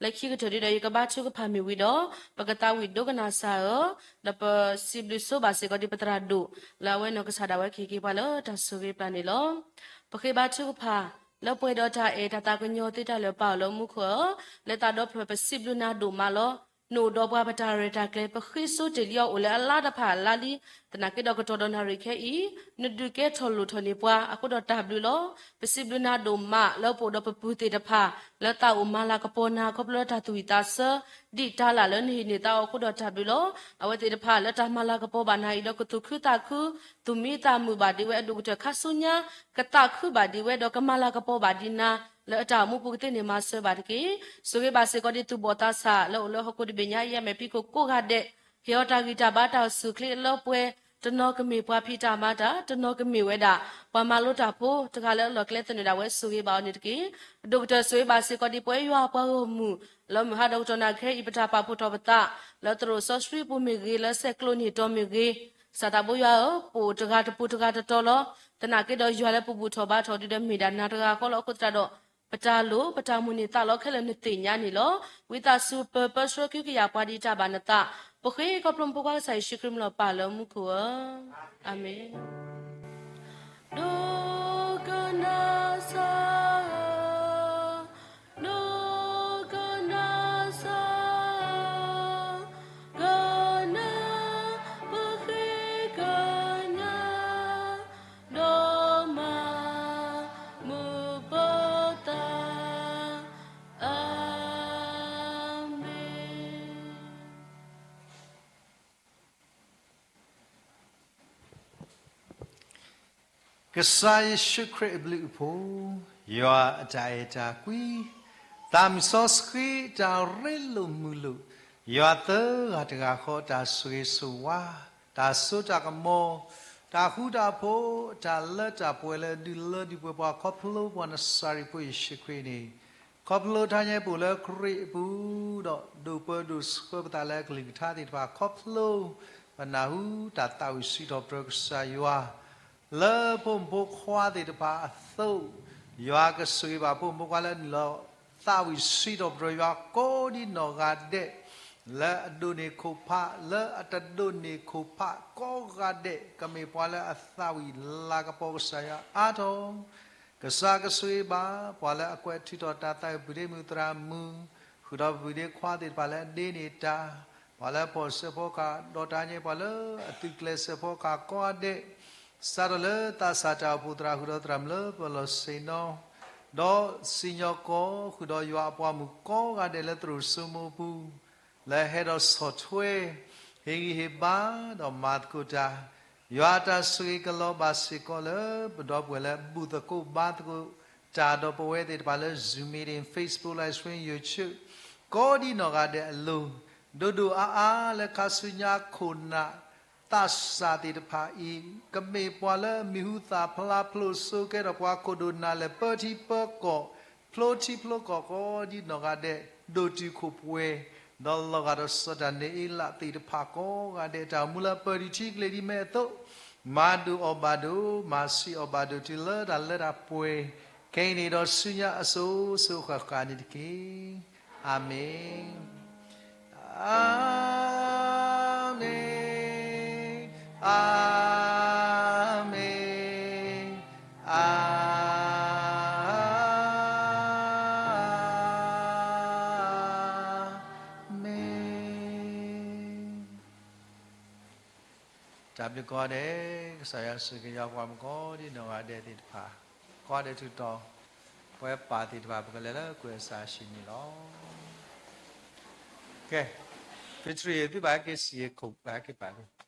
လၢခံကတၢၢ်ဒ်ဒီး ယကဘါထုကဖၣ်မ့ၢ်ဝံၤဒီး ပကသးဝံၣ်ဒိကနၣ်စၢ်ဧၢ, ဒီးပစံးဘျုးဆိဘၣ်စ့ၢ်ကီးဒ်ပသရၣ်ဒိၣ် လၢအဝဲနီၢ်ကစၢ်ဒၣ်ဝဲကဟ့ၣ်က့ၤပှၤလၢတၢ်ဆိၣ်ဂ့ၤပျၢ်န့ၣ်လီၤ. ပဃ့ဘါထုကဖၣ် လၢပှဲၤဒီးတၢ်အဲၣ်တၢ်သးကညီၤသ့တၢ်လၢာ်ပၢ်အီၤလၢမူခိၣ်ဧၢ, လၢသးဒီဖျၢၣ်ပစံးဘျုးနၤဒိၣ်မးလီၤ. နအိၣ်ဒီးပှၤပတၢ်ရဲၣ်တၢ်ကျဲၤ ပဃ့စိတ့ၢ်လံအီၤအိၣ်လၢအလါတဖၣ်အလါလံ, သနာ်က့ဒီးကတီၢ်ဒီးနၣ်ရံၣ်ခဲအံၤ နဒုးကဲထီၣ်လိၣ်ထီၣ်န့ၢ်ပှၤ အဃိဒီးတၢ်ဘျုးလီၤ. ပစံးဘျုးနၤဒိၣ်မးလၢပအိၣ်ဒီးပပုၢ်သ့ၣ်တဖၣ် လၢသးအိၣ်မၤလၤကပီၤနၤခီဖျိလၢတၢ်သူၣ်ဝံၣ်သးဆၢ ဒ်တၢ်လၢ်လၢနဟ့ၣ်န့ၢ်သးအီၤအဃိဒီးတၢ်ဘျုးလီၤ. အဝဲသ့ၣ်တဖၣ်လၢတၢ်မၤလၤကပီၤဘၣ်နၤအံၤဒီးကသူၣ်ခုသးခု သူၣ်မံသးမုာ်ဘၣ်ဒ်ဝဲအဒိၣ်ကတၢၢ်ခါဆူညါ ကသးခုဘၣ်ဒ်ဝဲဒီးကမၤလၤကပီၤဘၣ်ဒ်နၤ လၢအတၢ်အိၣ်မူပူၤကသ့န့ၣ်မၤစၢၤဘၣ်တက့ၢ်. ဆိၣ်ဂ့ၤဘၣ်စ့ၢ်ကီးဒ်သူၣ်ဘီၣ်သးစၢ်လၢအိၣ်လၢဟီၣ်ခိၣ်တဘ့ၣ်ညါအံၤ အမဲာ်ဖံးခိၣ်ကိးဂၤဒဲး, ဟ့ၣ်အီၤတၢ်ဂံၢ်တၢ်ဘါတၢ်အိၣ်ဆူၣ်အိၣ်ချ့အလၢပှဲၤ, တနီၤကမ့ၢ်ပှၤဖံးတၢ်မၤတၢ်, တနီၤကမ့ၢ်ဝဲဒၣ် ပှၤမၤလိတၢ်ဖိ, တဂၤလၢအလီၢ်ကျဲသနၢၣ်ဒၣ်ဝဲ ဆိၣ်ဂ့ၤဘၣ်အီၤန့ၣ်တက့ၢ်. ဒိၣ်ကတၢၢ်ဆိၣ်ဂ့ၤဘၣ်စ့ၢ်ကီးဒ်ပဝဲယွၤပှၤဂီၢ်မုၢ် လၢမုၢ်ဟါဒီးကတီၢ်နၣ်ရံၣ်ခဲအံၤ ပတၢ်ပာ်ဖှိၣ်ထီၣ်ပသး လၢသရိာ်စီဆှံပူၤမ့ၢ်ဂ့ၤ, လၢဆဲးကျိးန့ၢ်တီၤမ့ၢ်ဂ့ၤ, ကစၢ်သးဘိယွၤဧၢ, ပအိၣ်တဂၤတပူၤတဂၤတတီၤလီၤ. သနာ်က့ဒီးယွၤလၢပဘူၣ်ထီၣ်ဘါထီၣ်ဒုးဒီးမ့ၢ်ဒၣ်နၤတဂၤဃီလီၤ. အဃိသတးဒီး ပတၢ်လိၣ်ပတၢ်မိၣ်န့ၢ်သးလီခဲလၢာ်နသ့ၣ်ညါန့ၣ်လီၤ. ဝံသးစူၤပၢၢ်ပၢဆှၢကဟုကယာ်ပှၤဒ်တၢ်ဘၣ်နသး, ပဃ့ခီဖျိမူခိၣ်ခွါကစၢ်ယ့ၣ်ၡူးခရံာ်မံၤလီၤပၢ်လၢမူခိၣ်ဧၢ, အၤမ့ၣ်. ဒိကနၣ်စၢ်ဧၢ, ဒိကနၣ်စၢ်ဧၢ, ကနၣ်ပဃ့ကညး, ဒီးမၤမုာ်ပသး, အၤမ့ၣ်. ကစၢ်ယ့ၣ်ၡူးခရံာ်အဘျုးအဖှိၣ်, ယွၤအတၢ်အဲၣ်တၢ်ကွံ, သးမုၢ်စီဆှံတၢ်ရ့လိာ်မုာ်လိာ်, ယွၤသၢဂၤတဂၤဃီတၢ်ဆိၣ်ဂ့ၤဆိၣ်ဝါ, တၢ်စိတၢ်ကမီၤ, တၢ်ဃူတၢ်ဖိး, တၢ်လၢတၢ်ပှဲၤလၢဒုးလၢဒုးပှဲၤပှၤခီဖျိပှၤနစၤရ့းဖိယ့ၣ်ၡူးခရံာ်န့ၣ် ခီဖျိတဟါညါပအိၣ်လၢခရံာ်အပူၤ, ဒီးဒိၣ်ပၢဒိၣ်ဆှၢပသးလၢအကလုၢ်ကထါသ့ၣ်တဖၣ်ခီဖျိ, ပနၢ်ဟူတၢ်သးဝံၣ်စံးထီၣ်ပတြၢၤကစၢ်ယွၤ, လၢဖိမုၣ်ဖိခွါသ့ၣ်တဖၣ်အသိး, ယွၤကဆိၣ်ဂ့ၤဘၣ်ဖိမုၣ်ဖိခွါလၢနုာ်လီၤသးဝံၣ်စံးထီၣ်ပတြၢၤယွၤကိးဒ်နီၢ်ဂၤဒဲး, လၢအဒိးန့ၢ်ခိၣ်ဖး, လၢအတဒိးန့ၢ်ခိၣ်ဖးကိးဂၤဒဲး, ကမ့ၢ်ပှၤလၢအသးဝံၣ်လၤကပီၤကစၢ်ယွၤအါထီၣ် ကစၢ်ကဆိၣ်ဂ့ၤဘၣ် ပှၤလၢအကွဲးထုးထီၣ်တၢ်သးဝံၣ် ပုၢ်ဒ့မုၣ်သရၣ်မုၣ်, ဃုာ်ဒီးပုၢ်ဒ့ခွါသ့ၣ်တဖၣ်လၢအဒ့န့ၢ်တၢ်, ပှၤလၢအဖီၣ်စဲးဖီကဟၣ် ဒီးတဟါညါပှၤလၢအသုးကျဲၤစဲးဖီကဟၣ်ကိးဂၤဒဲး, စးထီၣ်လၢသးစၢ်တၢ်အိၣ်ဖှိၣ်သရၣ် ဃုာ်ဒီးသရၣ်မုၣ်လၢပလီၢ်ဆ့ၣ်နီၤ, ဒီးစံၣ်ညီၣ်ကွီၢ် ဃုာ်ဒီးယွၤအပှၤမုၣ်ကိးဂၤဒဲးလၢသရိာ်စိမိၤပူၤ လၢဟဲဒီးဆီၣ်ထွဲ, ဟ့ၣ်ဂံၢ်ဟ့ၣ်ဘါ, ဒီးမၤသကိးတၢ်, ယွၤအတၢ်ဆိၣ်ဂ့ၤကလီၤဘၣ်စ့ၢ်ကီးလၢ ပဒီပုၢ်ဝဲၢ်လၢဘူၣ်သကိးဘါသကိးတၢ်ဒီးပဝဲသ့ၣ်တဖၣ်လၢ Zoom meeting, Facebook live stream, YouTube, ကိးဒ်နီၢ်ဂၤဒဲးအလိၤ, ဒိၣ်ဒိၣ်အါအါလၢခါဆူညါခိၣ်နၢ် သးစၢ်သ့ၣ်တဖၣ်အံၤ, ကမ့ၢ်ပှၤလၢမံၤဟူသၣ်ဖျါဖျိစိကဲထီၣ်ပှၤခိၣ်ဒိၣ်နၢ်လၢာ် ပၢထံပၢကီၢ်, ဖျိထံဖျိကီၢ်ကိးဒ်နီၢ်ဂၤဒဲး ဒိၣ်တုာ်ခိၣ်ပှဲၤ, ဒီးလီၤဂာ်ဒီးစီၤတၢ်န့ၣ်အ့လးသ့ၣ်တဖၣ်ကိးဂၤဒဲး တၢ်အိၣ်မူလၢပၢၢ်ဒံးထံကလ့ၢ်ဒ်အမ့ၢ်အသိး, မၤဒိၣ်အီၣ်ဘၣ်ဒိ, မၤဆံးအီၣ်ဘၣ်ဒိးတုၤလၢတၢ်လၢတၢ်ပှဲၤ, ခဲအံၤန့ၣ်ဒီးဆူညါအစိၤစိၤအဃၣ်ဃၣ်န့ၣ်တက့ၢ်. အၤမ့ၣ်. အၤမ့ၣ်, အၤမ့ၣ်, အၤမ့ၣ်. တၢ်ဘျုးကိးဂၤဒဲး, ကစၢ်ယွၤဆိၣ်ဂ့ၤက့ၤပှၤမုၣ်ကိးဒံနီၢ်ဂၤဒဲး သ့ၣ်တဖၣ်, ကိးဂၤဒဲးထုးထီၣ်, ပဝဲပၢ်သ့ၣ်တဖၣ် ပကလဲၤလၢကွဲးစၢ်ဆံးန့ၣ်လီၤ. ကဲ, ဖ့ထရံ သုဘၣ်ဟဲက့ၤစံးခိၣ် ဘၣ်ဟဲက့ၤပာ်လံ.